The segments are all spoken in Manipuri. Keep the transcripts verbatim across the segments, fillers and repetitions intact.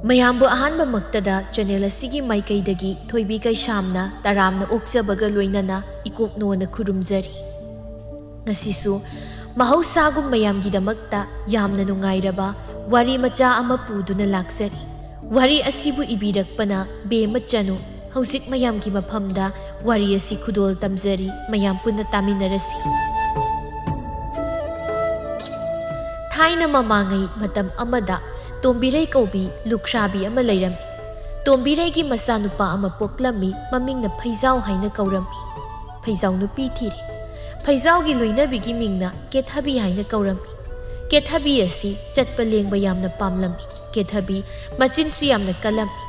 ꯃꯌꯥꯝꯕꯨ ꯑꯍꯥꯟꯕꯃꯛꯇꯗ ꯆꯦꯅꯦꯜ ꯑꯁꯤꯒꯤ ꯃꯥꯏꯀꯩꯗꯒꯤ ꯊꯣꯏꯕꯤ ꯀꯩꯁꯥꯝꯅ ꯇꯔꯥꯝꯅ ꯑꯣꯛꯆꯕꯒ ꯂꯣꯏꯅꯅ ꯏꯀꯣꯛꯅꯣꯅ ꯈꯨꯔꯨꯝꯖꯔꯤ꯫ ꯉꯁꯤꯁꯨ ꯃꯍꯧꯁꯥꯒꯨꯝ ꯃꯌꯥꯝꯒꯤꯗꯃꯛꯇ ꯌꯥꯝꯅ ꯅꯨꯡꯉꯥꯏꯔꯕ ꯋꯥꯔꯤ ꯃꯆꯥ ꯑꯃ ꯄꯨꯗꯨꯅ ꯂꯥꯛꯆꯔꯤ꯫ ꯋꯥꯔꯤ ꯑꯁꯤꯕꯨ ꯏꯕꯤꯔꯛꯄꯅ ꯕꯦꯝꯃ ꯆꯅꯨ꯫ ꯍꯧꯖꯤꯛ ꯃꯌꯥꯝꯒꯤ ꯃꯐꯝꯗ ꯋꯥꯔꯤ ꯑꯁꯤ ꯈꯨꯗꯣꯜ ꯇꯝꯖꯔꯤ, ꯃꯌꯥꯝ ꯄꯨꯟꯅ ꯇꯥꯃꯤꯟꯅꯔꯁꯤ꯫ ꯊꯥꯏꯅ ꯃꯃꯥꯡꯉꯩ ꯃꯇꯝ ꯑꯃꯗ ꯇꯣꯝꯕꯤꯔꯩ ꯀꯧꯕꯤ ꯂꯨꯈ꯭ꯔꯥꯕꯤ ꯑꯃ ꯂꯩꯔꯝꯃꯤ꯫ ꯇꯣꯝꯕꯤꯔꯩꯒꯤ ꯃꯆꯥꯅꯨꯄꯥ ꯑꯃ ꯄꯣꯛꯂꯝꯃꯤ, ꯃꯃꯤꯡꯅ ꯐꯩꯖꯥꯎ ꯍꯥꯏꯅ ꯀꯧꯔꯝꯃꯤ꯫ ꯐꯩꯖꯥꯎ ꯅꯨꯄꯤ ꯊꯤꯔꯦ꯫ ꯐꯩꯖꯥꯎꯒꯤ ꯂꯣꯏꯅꯕꯤꯒꯤ ꯃꯤꯡꯅ ꯀꯦꯊꯕꯤ ꯍꯥꯏꯅ ꯀꯧꯔꯝꯃꯤ꯫ ꯀꯦꯊꯕꯤ ꯑꯁꯤ ꯆꯠꯄ ꯂꯦꯡꯕ ꯌꯥꯝꯅ ꯄꯥꯝꯂꯝꯃꯤ꯫ ꯀꯦꯊꯕꯤ ꯃꯆꯤꯟꯁꯨ ꯌꯥꯝꯅ ꯀꯜꯂꯝꯃꯤ꯫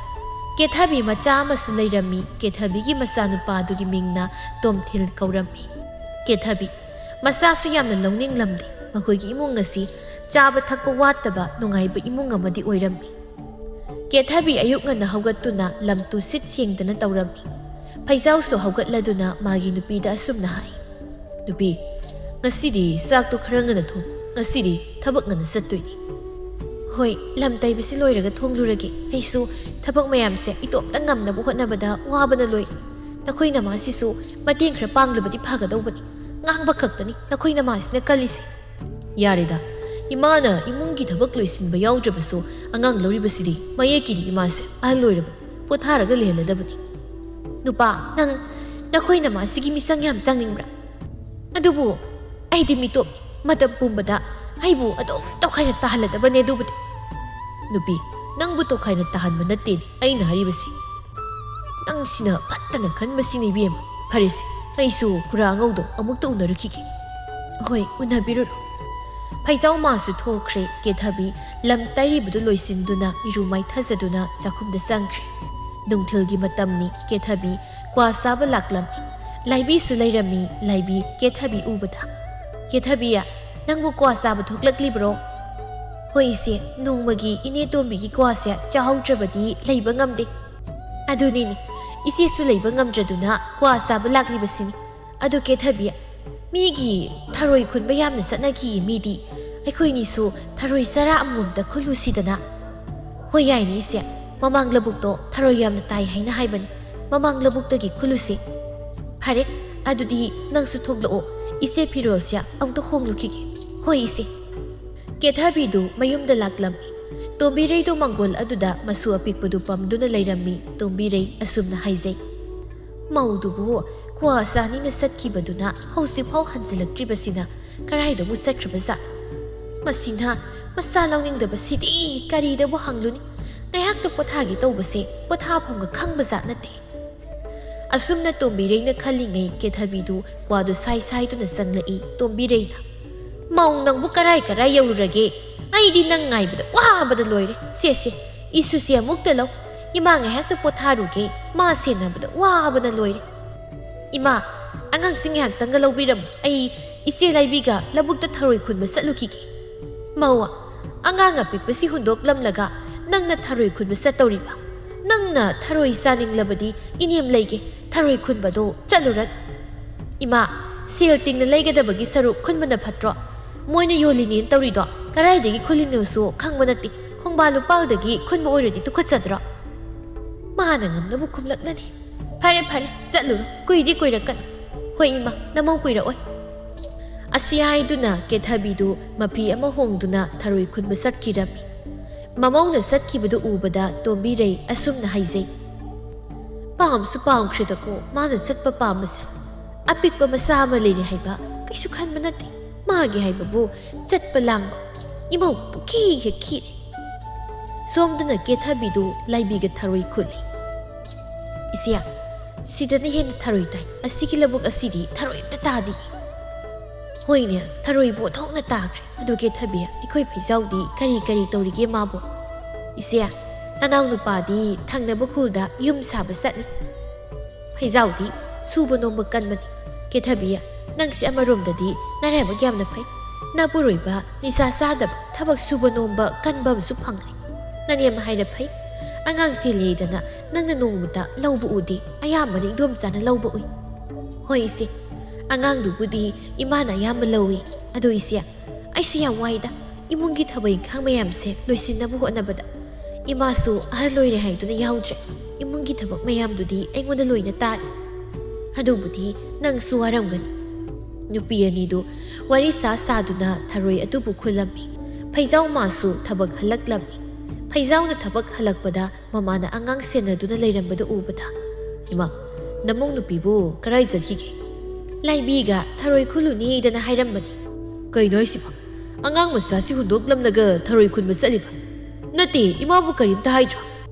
ꯀꯦꯊꯕꯤ ꯃꯆꯥ ꯑꯃꯁꯨ ꯂꯩꯔꯝꯃꯤ꯫ ꯀꯦꯊꯕꯤꯒꯤ ꯃꯆꯥꯅꯨꯄꯥ ꯑꯗꯨꯒꯤ ꯃꯤꯡꯅ ꯇꯣꯝꯊꯤꯜ ꯀꯧꯔꯝꯃꯤ꯫ ꯀꯦꯊꯕꯤ ꯃꯆꯥꯁꯨ ꯌꯥꯝꯅ ꯂꯧꯅꯤꯡꯂꯝꯗꯦ꯫ ꯃꯈꯣꯏꯒꯤ ꯏꯃꯨꯡ ꯑꯁꯤ ꯆꯥꯕ ꯊꯛꯄ ꯋꯥꯠꯇꯕ ꯅꯨꯡꯉꯥꯏꯕ ꯏꯃꯨꯡ ꯑꯃꯗꯤ ꯑꯣꯏꯔꯝꯃꯤ꯫ ꯀꯦꯊꯕꯤ ꯑꯌꯨꯛ ꯉꯟꯅ ꯍꯧꯒꯠꯇꯨꯅ ꯂꯝ ꯇꯨ ꯁꯤꯠ ꯁꯦꯡꯗꯅ ꯇꯧꯔꯝꯃꯤ꯫ ꯐꯩꯖꯥꯎꯁꯨ ꯍꯧꯒꯠꯂꯗꯨꯅ ꯃꯥꯒꯤ ꯅꯨꯄꯤꯗ ꯑꯁꯨꯝꯅ ꯍꯥꯏ, "ꯅꯨꯄꯤ, ꯉꯁꯤꯗꯤ ꯆꯥꯛꯇꯣ ꯈꯔ ꯉꯟꯅ ꯊꯣꯡ, ꯉꯁꯤꯗꯤ ꯊꯕꯛ ꯉꯟꯅ ꯆꯠꯇꯣꯏꯅꯤ꯫" "ꯍꯣꯏ, ꯂꯝ ꯇꯩꯕꯁꯤ ꯂꯣꯏꯔꯒ ꯊꯣꯡꯂꯨꯔꯒꯦ꯫ ꯑꯩꯁꯨ ꯊꯕꯛ ꯃꯌꯥꯝꯁꯦ ꯏꯇꯣꯝꯇ ꯉꯝꯅꯕ ꯍꯣꯠꯅꯕꯗ ꯋꯥꯕꯅ ꯂꯣꯏꯔꯦ꯫ ꯅꯈꯣꯏ ꯅꯃꯥꯁꯤꯁꯨ ꯃꯇꯦꯡ ꯈꯔ ꯄꯥꯡꯂꯕꯗꯤ ꯐꯒꯗꯧꯕꯅꯤ꯫ ꯉꯥꯡꯕ ꯈꯛꯇꯅꯤ ꯅꯈꯣꯏ ꯅꯃꯥꯁꯤꯅ ꯀꯜꯂꯤꯁꯦ꯫" "ꯌꯥꯔꯦꯗ, ꯏꯃꯥꯅ ꯏꯃꯨꯡꯒꯤ ꯊꯕꯛ ꯂꯣꯏꯁꯤꯟꯕ ꯌꯥꯎꯗ꯭ꯔꯕꯁꯨ ꯑꯉꯥꯡ ꯂꯧꯔꯤꯕꯁꯤꯗꯤ ꯃꯌꯦꯛꯀꯤꯗꯤ ꯏꯃꯥꯁꯦ ꯑꯍꯜ ꯑꯣꯏꯔꯕꯅꯤ, ꯄꯣꯊꯥꯔꯒ ꯂꯩꯍꯜꯂꯗꯕꯅꯤ꯫" "ꯅꯨꯄꯥ, ꯅꯪ ꯅꯈꯣꯏ ꯅꯃꯥꯁꯤꯒꯤ ꯃꯤꯆꯪ ꯌꯥꯝ ꯆꯪꯅꯤꯡꯕ꯭ꯔꯥ? ꯑꯗꯨꯕꯨ ꯑꯩꯗꯤ ꯃꯤꯇꯣꯞꯅꯤ, ꯃꯇꯝ ꯄꯨꯝꯕꯗ ꯑꯩꯕꯨ ꯑꯗꯨꯝ ꯇꯣꯈꯥꯏꯅ ꯇꯥꯍꯜꯂꯗꯕꯅꯦ ꯑꯗꯨꯕꯨꯗꯤ꯫" "ꯅꯨꯄꯤ, ꯅꯪꯕꯨ ꯇꯣꯈꯥꯏꯅ ꯇꯥꯍꯟꯕ ꯅꯠꯇꯦꯅꯦ ꯑꯩꯅ ꯍꯥꯏꯔꯤꯕꯁꯦ꯫ ꯅꯪꯁꯤꯅ ꯐꯠꯇꯅ ꯈꯟꯕꯁꯤꯅ ꯏꯕꯦꯝꯃ꯫ ꯐꯔꯦꯁꯦ, ꯑꯩꯁꯨ ꯈꯨꯔꯥ ꯑꯉꯧꯗꯣ ꯑꯃꯨꯛꯇ ꯎꯅꯔꯨꯈꯤꯒꯦ꯫" "ꯍꯣꯏ, ꯎꯅꯕꯤꯔꯨꯔꯣ꯫" ꯐꯩꯖꯥꯎ ꯃꯥꯁꯨ ꯊꯣꯛꯈ꯭ꯔꯦ꯫ ꯀꯦꯊꯕꯤ ꯂꯝ ꯇꯩꯔꯤꯕꯗꯨ ꯂꯣꯏꯁꯤꯟꯗꯨꯅ ꯏꯔꯨ ꯃꯥꯏꯊꯖꯗꯨꯅ ꯆꯥꯛꯈꯨꯝꯗ ꯆꯪꯈ꯭ꯔꯦ꯫ ꯅꯨꯡꯊꯤꯜꯒꯤ ꯃꯇꯝꯅꯤ꯫ ꯀꯦꯊꯕꯤ ꯀ꯭ꯋꯥ ꯆꯥꯕ ꯂꯥꯛꯂꯝꯃꯤ꯫ ꯂꯥꯏꯕꯤꯁꯨ ꯂꯩꯔꯝꯃꯤ꯫ ꯂꯥꯏꯕꯤ ꯀꯦꯊꯕꯤ ꯎꯕꯗ, "ꯀꯦꯊꯕꯤ, ꯅꯪꯕꯨ ꯀ꯭ꯋꯥ ꯆꯥꯕ ꯊꯣꯛꯂꯛꯂꯤꯕ꯭ꯔꯣ?" "ꯍꯣꯏ ꯏꯆꯦ, ꯅꯣꯡꯃꯒꯤ ꯏꯅꯦ ꯇꯣꯝꯕꯤꯒꯤ ꯀ꯭ꯋꯥꯁꯦ ꯆꯥꯍꯧꯗ꯭ꯔꯕꯗꯤ ꯂꯩꯕ ꯉꯝꯗꯦ꯫" "ꯑꯗꯨꯅꯤꯅꯦ, ꯏꯆꯦꯁꯨ ꯂꯩꯕ ꯉꯝꯗ꯭ꯔꯗꯨꯅ ꯀ꯭ꯋꯥ ꯆꯥꯕ ꯂꯥꯛꯂꯤꯕꯁꯤꯅꯤ꯫ ꯑꯗꯨ ꯀꯦꯊꯕꯤ, ꯃꯤꯒꯤ ꯊꯔꯣꯏ ꯈꯨꯟꯕ ꯌꯥꯝꯅ ꯆꯠꯅꯈꯤꯌꯦ ꯃꯤꯗꯤ꯫ ꯑꯩꯈꯣꯏꯅꯤꯁꯨ ꯊꯔꯣꯏ ꯆꯔꯥ ꯑꯃꯃꯝꯇ ꯈꯨꯜꯂꯨꯁꯤꯗꯅ?" "ꯍꯣꯏ, ꯌꯥꯏꯅꯦ ꯏꯆꯦ, ꯃꯃꯥꯡ ꯂꯧꯕꯨꯛꯇꯣ ꯊꯔꯣꯏ ꯌꯥꯝꯅ ꯇꯥꯏ ꯍꯥꯏꯅ ꯍꯥꯏꯕꯅꯤ, ꯃꯃꯥꯡ ꯂꯧꯕꯨꯛꯇꯒꯤ ꯈꯨꯜꯂꯨꯁꯤ꯫ ꯐꯔꯦ, ꯑꯗꯨꯗꯤ ꯅꯪꯁꯨ ꯊꯣꯛꯂꯛꯑꯣ, ꯏꯆꯦ ꯐꯤꯔꯣꯜꯁꯦ ꯑꯃꯨꯛꯇ ꯍꯣꯡꯂꯨꯈꯤꯒꯦ꯫" "ꯍꯣꯏ ꯏꯆꯦ꯫" ꯀꯦꯊꯕꯤꯗꯨ ꯃꯌꯨꯝꯗ ꯂꯥꯛꯂꯝꯃꯤ꯫ ꯇꯣꯝꯕꯤꯔꯩꯗꯣ ꯃꯥꯡꯒꯣꯜ ꯑꯗꯨꯗ ꯃꯁꯨ ꯑꯄꯤꯛꯄꯗꯨ ꯄꯝꯗꯨꯅ ꯂꯩꯔꯝꯃꯤ꯫ ꯇꯣꯝꯕꯤꯔꯩ ꯑꯁꯨꯝꯅ ꯍꯥꯏꯖꯩ, "ꯃꯧꯗꯨꯕꯨ ꯀ꯭ꯋꯥ ꯆꯥꯅꯤꯅ ꯆꯠꯈꯤꯕꯗꯨꯅ ꯍꯧꯖꯤꯛꯐꯥꯎ ꯍꯟꯖꯤꯜꯂꯛꯇ꯭ꯔꯤꯕꯁꯤꯅ ꯀꯔꯥꯏꯗꯕꯨ ꯆꯠꯈ꯭ꯔꯕꯖꯥꯠꯅꯣ? ꯃꯁꯤꯅ ꯃꯆꯥ ꯂꯧꯅꯤꯡꯗꯕꯁꯤꯗꯤ ꯀꯔꯤꯗꯕꯨ ꯍꯪꯂꯨꯅꯤ? ꯉꯥꯏꯍꯥꯛꯇ ꯄꯣꯊꯥꯒꯦ ꯇꯧꯕꯁꯦ ꯄꯣꯊꯥꯐꯝꯒ ꯈꯪꯕꯖꯥꯠ ꯅꯠꯇꯦ꯫" ꯑꯁꯨꯝꯅ ꯇꯣꯝꯕꯤꯔꯩꯅ ꯈꯜꯂꯤꯉꯩ ꯀꯦꯊꯕꯤꯗꯨ ꯀ꯭ꯋꯥꯗꯨ ꯁꯥꯏ ꯁꯥꯏꯗꯨꯅ ꯆꯪꯂꯛꯏ꯫ ꯇꯣꯝꯕꯤꯔꯩꯅ, "ꯃꯧ ꯅꯪꯕꯨ ꯀꯔꯥꯏ ꯀꯔꯥꯏ ꯌꯧꯔꯨꯔꯒꯦ? ꯑꯩꯗꯤ ꯅꯪ ꯉꯥꯏꯕꯗ ꯋꯥꯕꯗ ꯂꯣꯏꯔꯦ꯫ ꯁꯦ ꯁꯦ, ꯏꯁꯨꯁꯦ ꯑꯃꯨꯛꯇ ꯂꯧ꯫ ꯏꯃꯥ ꯉꯥꯏꯍꯥꯛꯇ ꯄꯣꯊꯥꯔꯨꯒꯦ, ꯃꯥ ꯁꯦꯟꯅꯕꯗ ꯋꯥꯕꯅ ꯂꯣꯏꯔꯦ꯫ ꯏꯃꯥ, ꯑꯉꯥꯡꯁꯤꯡ ꯉꯥꯏꯍꯥꯛꯇꯪꯒ ꯂꯧꯕꯤꯔꯝꯃꯨ, ꯑꯩ ꯏꯆꯦ ꯂꯥꯏꯕꯤꯒ ꯂꯧꯕꯨꯛꯇ ꯊꯔꯣꯏ ꯈꯨꯟꯕ ꯆꯠꯂꯨꯈꯤꯒꯦ꯫" "ꯃꯧ, ꯑꯉꯥꯡ ꯑꯄꯤꯛꯄꯁꯤ ꯍꯨꯟꯗꯣꯛꯂꯝꯂꯒ ꯅꯪꯅ ꯊꯔꯣꯏ ꯈꯨꯟꯕ ꯆꯠꯇꯧꯔꯤꯕ? ꯅꯪꯅ ꯊꯔꯣꯏ ꯆꯥꯅꯤꯡꯂꯕꯗꯤ ꯏꯅꯦꯝ ꯂꯩꯒꯦ, ꯊꯔꯣꯏ ꯈꯨꯟꯕꯗꯣ ꯆꯠꯂꯨꯔꯅꯨ꯫" "ꯏꯃꯥ, ꯁꯦꯜ ꯇꯤꯡꯅ ꯂꯩꯒꯗꯕꯒꯤ ꯁꯔꯨꯛ ꯈꯨꯟꯕꯅ ꯐꯠꯇ꯭ꯔꯣ? ꯃꯣꯏꯅ ꯌꯣꯜꯂꯤꯅꯦꯅ ꯇꯧꯔꯤꯗꯣ ꯀꯔꯥꯏꯗꯒꯤ ꯈꯨꯜꯂꯤꯅꯣꯁꯨ ꯈꯪꯕ ꯅꯠꯇꯦ꯫ ꯈꯣꯡꯕꯥꯟ ꯂꯨꯄꯥꯜꯗꯒꯤ ꯈꯨꯟꯕ ꯑꯣꯏꯔꯗꯤ ꯇꯨꯀꯠꯆꯗ꯭ꯔꯣ?" ꯃꯥꯅ ꯉꯝꯅꯕ ꯈꯨꯝꯂꯛꯅꯅꯤ꯫ "ꯐꯔꯦ ꯐꯔꯦ, ꯆꯠꯂꯨꯔꯣ, ꯀꯨꯏꯗꯤ ꯀꯨꯏꯔꯛꯀꯅꯨ꯫" "ꯍꯣꯏ ꯏꯃꯥ, ꯅꯃꯧ ꯀꯨꯏꯔꯛꯑꯣꯏ꯫" ꯑꯁꯤ ꯍꯥꯏꯗꯨꯅ ꯀꯦꯊꯕꯤꯗꯨ ꯃꯐꯤ ꯑꯃ ꯍꯣꯡꯗꯨꯅ ꯊꯔꯣꯏ ꯈꯨꯟꯕ ꯆꯠꯈꯤꯔꯝꯃꯤ꯫ ꯃꯃꯧꯅ ꯆꯠꯈꯤꯕꯗꯨ ꯎꯕꯗ ꯇꯣꯝꯕꯤꯔꯩ ꯑꯁꯨꯝꯅ ꯍꯥꯏꯖꯩ, "ꯄꯥꯝꯁꯨ ꯄꯥꯝꯈ꯭ꯔꯦꯗꯀꯣ ꯃꯥꯅ ꯆꯠꯄ ꯄꯥꯝꯕꯁꯦ꯫ ꯑꯄꯤꯛꯄ ꯃꯆꯥ ꯑꯃ ꯂꯩꯔꯦ ꯍꯥꯏꯕ ꯀꯩꯁꯨ ꯈꯟꯕ ꯅꯠꯇꯦ꯫ ꯃꯥꯒꯤ ꯍꯥꯏꯕꯕꯨ ꯆꯠꯄ ꯂꯥꯡꯕ꯫ ꯏꯃꯧ ꯄꯨꯈꯤ ꯍꯦꯛ ꯈꯤꯔꯦ꯫" ꯁꯣꯝꯗꯅ ꯀꯦꯊꯕꯤꯗꯨ ꯂꯥꯏꯕꯤꯒ ꯊꯔꯣꯏ ꯈꯨꯜꯂꯤ꯫ "ꯏꯆꯦ, ꯁꯤꯗꯅ ꯍꯦꯟꯅ ꯊꯔꯣꯏ ꯇꯥꯏ꯫ ꯑꯁꯤꯒꯤ ꯂꯧꯕꯨꯛ ꯑꯁꯤꯗꯤ ꯊꯔꯣꯏ ꯑꯝꯇ ꯇꯥꯗꯤꯌꯦ꯫" "ꯍꯣꯏꯅꯦ, ꯊꯔꯣꯏꯕꯨ ꯑꯣꯟꯊꯣꯛꯅ ꯇꯥꯈ꯭ꯔꯦ꯫ ꯑꯗꯨ ꯀꯦꯊꯕꯤ, ꯑꯩꯈꯣꯏ ꯐꯩꯖꯥꯎꯗꯤ ꯀꯔꯤ ꯀꯔꯤ ꯇꯧꯔꯤꯒꯦ ꯃꯥꯕꯨ?" "ꯏꯆꯦ, ꯅꯅꯥꯎ ꯅꯨꯄꯥꯗꯤ ꯊꯪꯅꯕ ꯈꯨꯜꯗ ꯌꯨꯝ ꯁꯥꯕ ꯆꯠꯂꯤ꯫ ꯐꯩꯖꯥꯎꯗꯤ ꯁꯨꯕ ꯅꯣꯝꯕ ꯀꯟꯕꯅꯤ꯫ ꯀꯦꯊꯕꯤ, ꯅꯪꯁꯦ ꯑꯃꯔꯣꯝꯗꯗꯤ ꯅꯔꯥꯏꯕꯛ ꯌꯥꯝꯅ ꯐꯩ꯫ ꯅꯄꯨꯔꯣꯏꯕ ꯅꯤꯁꯥ ꯆꯥꯗꯕ, ꯊꯕꯛ ꯁꯨꯕ ꯅꯣꯝꯕ ꯀꯟꯕ ꯑꯃꯁꯨ ꯐꯪꯂꯦ꯫ ꯅꯅꯦꯝ ꯍꯥꯏꯔ ꯐꯩ꯫ ꯑꯉꯥꯡ ꯆꯦꯜꯂꯦꯗꯅ ꯅꯪꯅ ꯅꯣꯡꯃꯇ ꯂꯧꯕ ꯎꯗꯦ꯫ ꯑꯌꯥꯝꯕꯅ ꯏꯗꯣꯝꯆꯥꯅ ꯂꯧꯕ ꯎꯏ꯫" "ꯍꯣꯏ ꯏꯆꯦ, ꯑꯉꯥꯡꯗꯨꯕꯨꯗꯤ ꯏꯃꯥꯅ ꯑꯌꯥꯝꯕ ꯂꯧꯏ꯫ ꯑꯗꯣ ꯏꯆꯦ, ꯑꯩꯁꯨ ꯌꯥꯝ ꯋꯥꯏꯗ, ꯏꯃꯨꯡꯒꯤ ꯊꯕꯛ ꯏꯪꯈꯥꯡ ꯃꯌꯥꯝꯁꯦ ꯂꯣꯏꯁꯤꯟꯅꯕ ꯍꯣꯠꯅꯕꯗ꯫ ꯏꯃꯥꯁꯨ ꯑꯍꯜ ꯑꯣꯏꯔꯦ ꯍꯥꯏꯗꯨꯅ ꯌꯥꯎꯗ꯭ꯔꯦ꯫ ꯏꯃꯨꯡꯒꯤ ꯊꯕꯛ ꯃꯌꯥꯝꯗꯨꯗꯤ ꯑꯩꯉꯣꯟꯗ ꯂꯣꯏꯅ ꯇꯥꯔꯦ꯫ ꯑꯗꯨꯕꯨꯗꯤ ꯅꯪꯁꯨ ꯋꯥꯔꯝꯒꯅꯤ꯫ ꯅꯨꯄꯤ ꯑꯅꯤꯗꯨ ꯋꯥꯔꯤ ꯁꯥ ꯁꯥꯗꯨꯅ ꯊꯔꯣꯏ ꯑꯗꯨꯕꯨ ꯈꯨꯜꯂꯝꯃꯤ꯫ ꯐꯩꯖꯥꯎ ꯃꯥꯁꯨ ꯊꯕꯛ ꯍꯜꯂꯛꯂꯝꯃꯤ꯫ ꯐꯩꯖꯥꯎꯅ ꯊꯕꯛ ꯍꯜꯂꯛꯄꯗ ꯃꯃꯥꯅ ꯑꯉꯥꯡ ꯁꯦꯟꯅꯗꯨꯅ ꯂꯩꯔꯝꯕꯗꯨ ꯎꯕꯗ, "ꯏꯃꯥ, ꯅꯃꯧ ꯅꯨꯄꯤꯕꯨ ꯀꯔꯥꯏ ꯆꯠꯈꯤꯒꯦ?" "ꯂꯥꯏꯕꯤꯒ ꯊꯔꯣꯏ ꯈꯨꯜꯂꯨꯅꯤꯗꯅ ꯍꯥꯏꯔꯝꯕꯅꯤ꯫" "ꯀꯩꯅꯣ ꯍꯥꯏꯁꯤꯕꯣ? ꯑꯉꯥꯡ ꯃꯆꯥꯁꯤ ꯍꯨꯟꯗꯣꯛꯂꯝꯂꯒ ꯊꯔꯣꯏ ꯈꯨꯟꯕ ꯆꯠꯂꯤꯕ? ꯅꯠꯇꯦ, ꯏꯃꯥꯕꯨ ꯀꯔꯤꯝꯇ ꯍꯥꯏꯗ꯭ꯔꯣ?"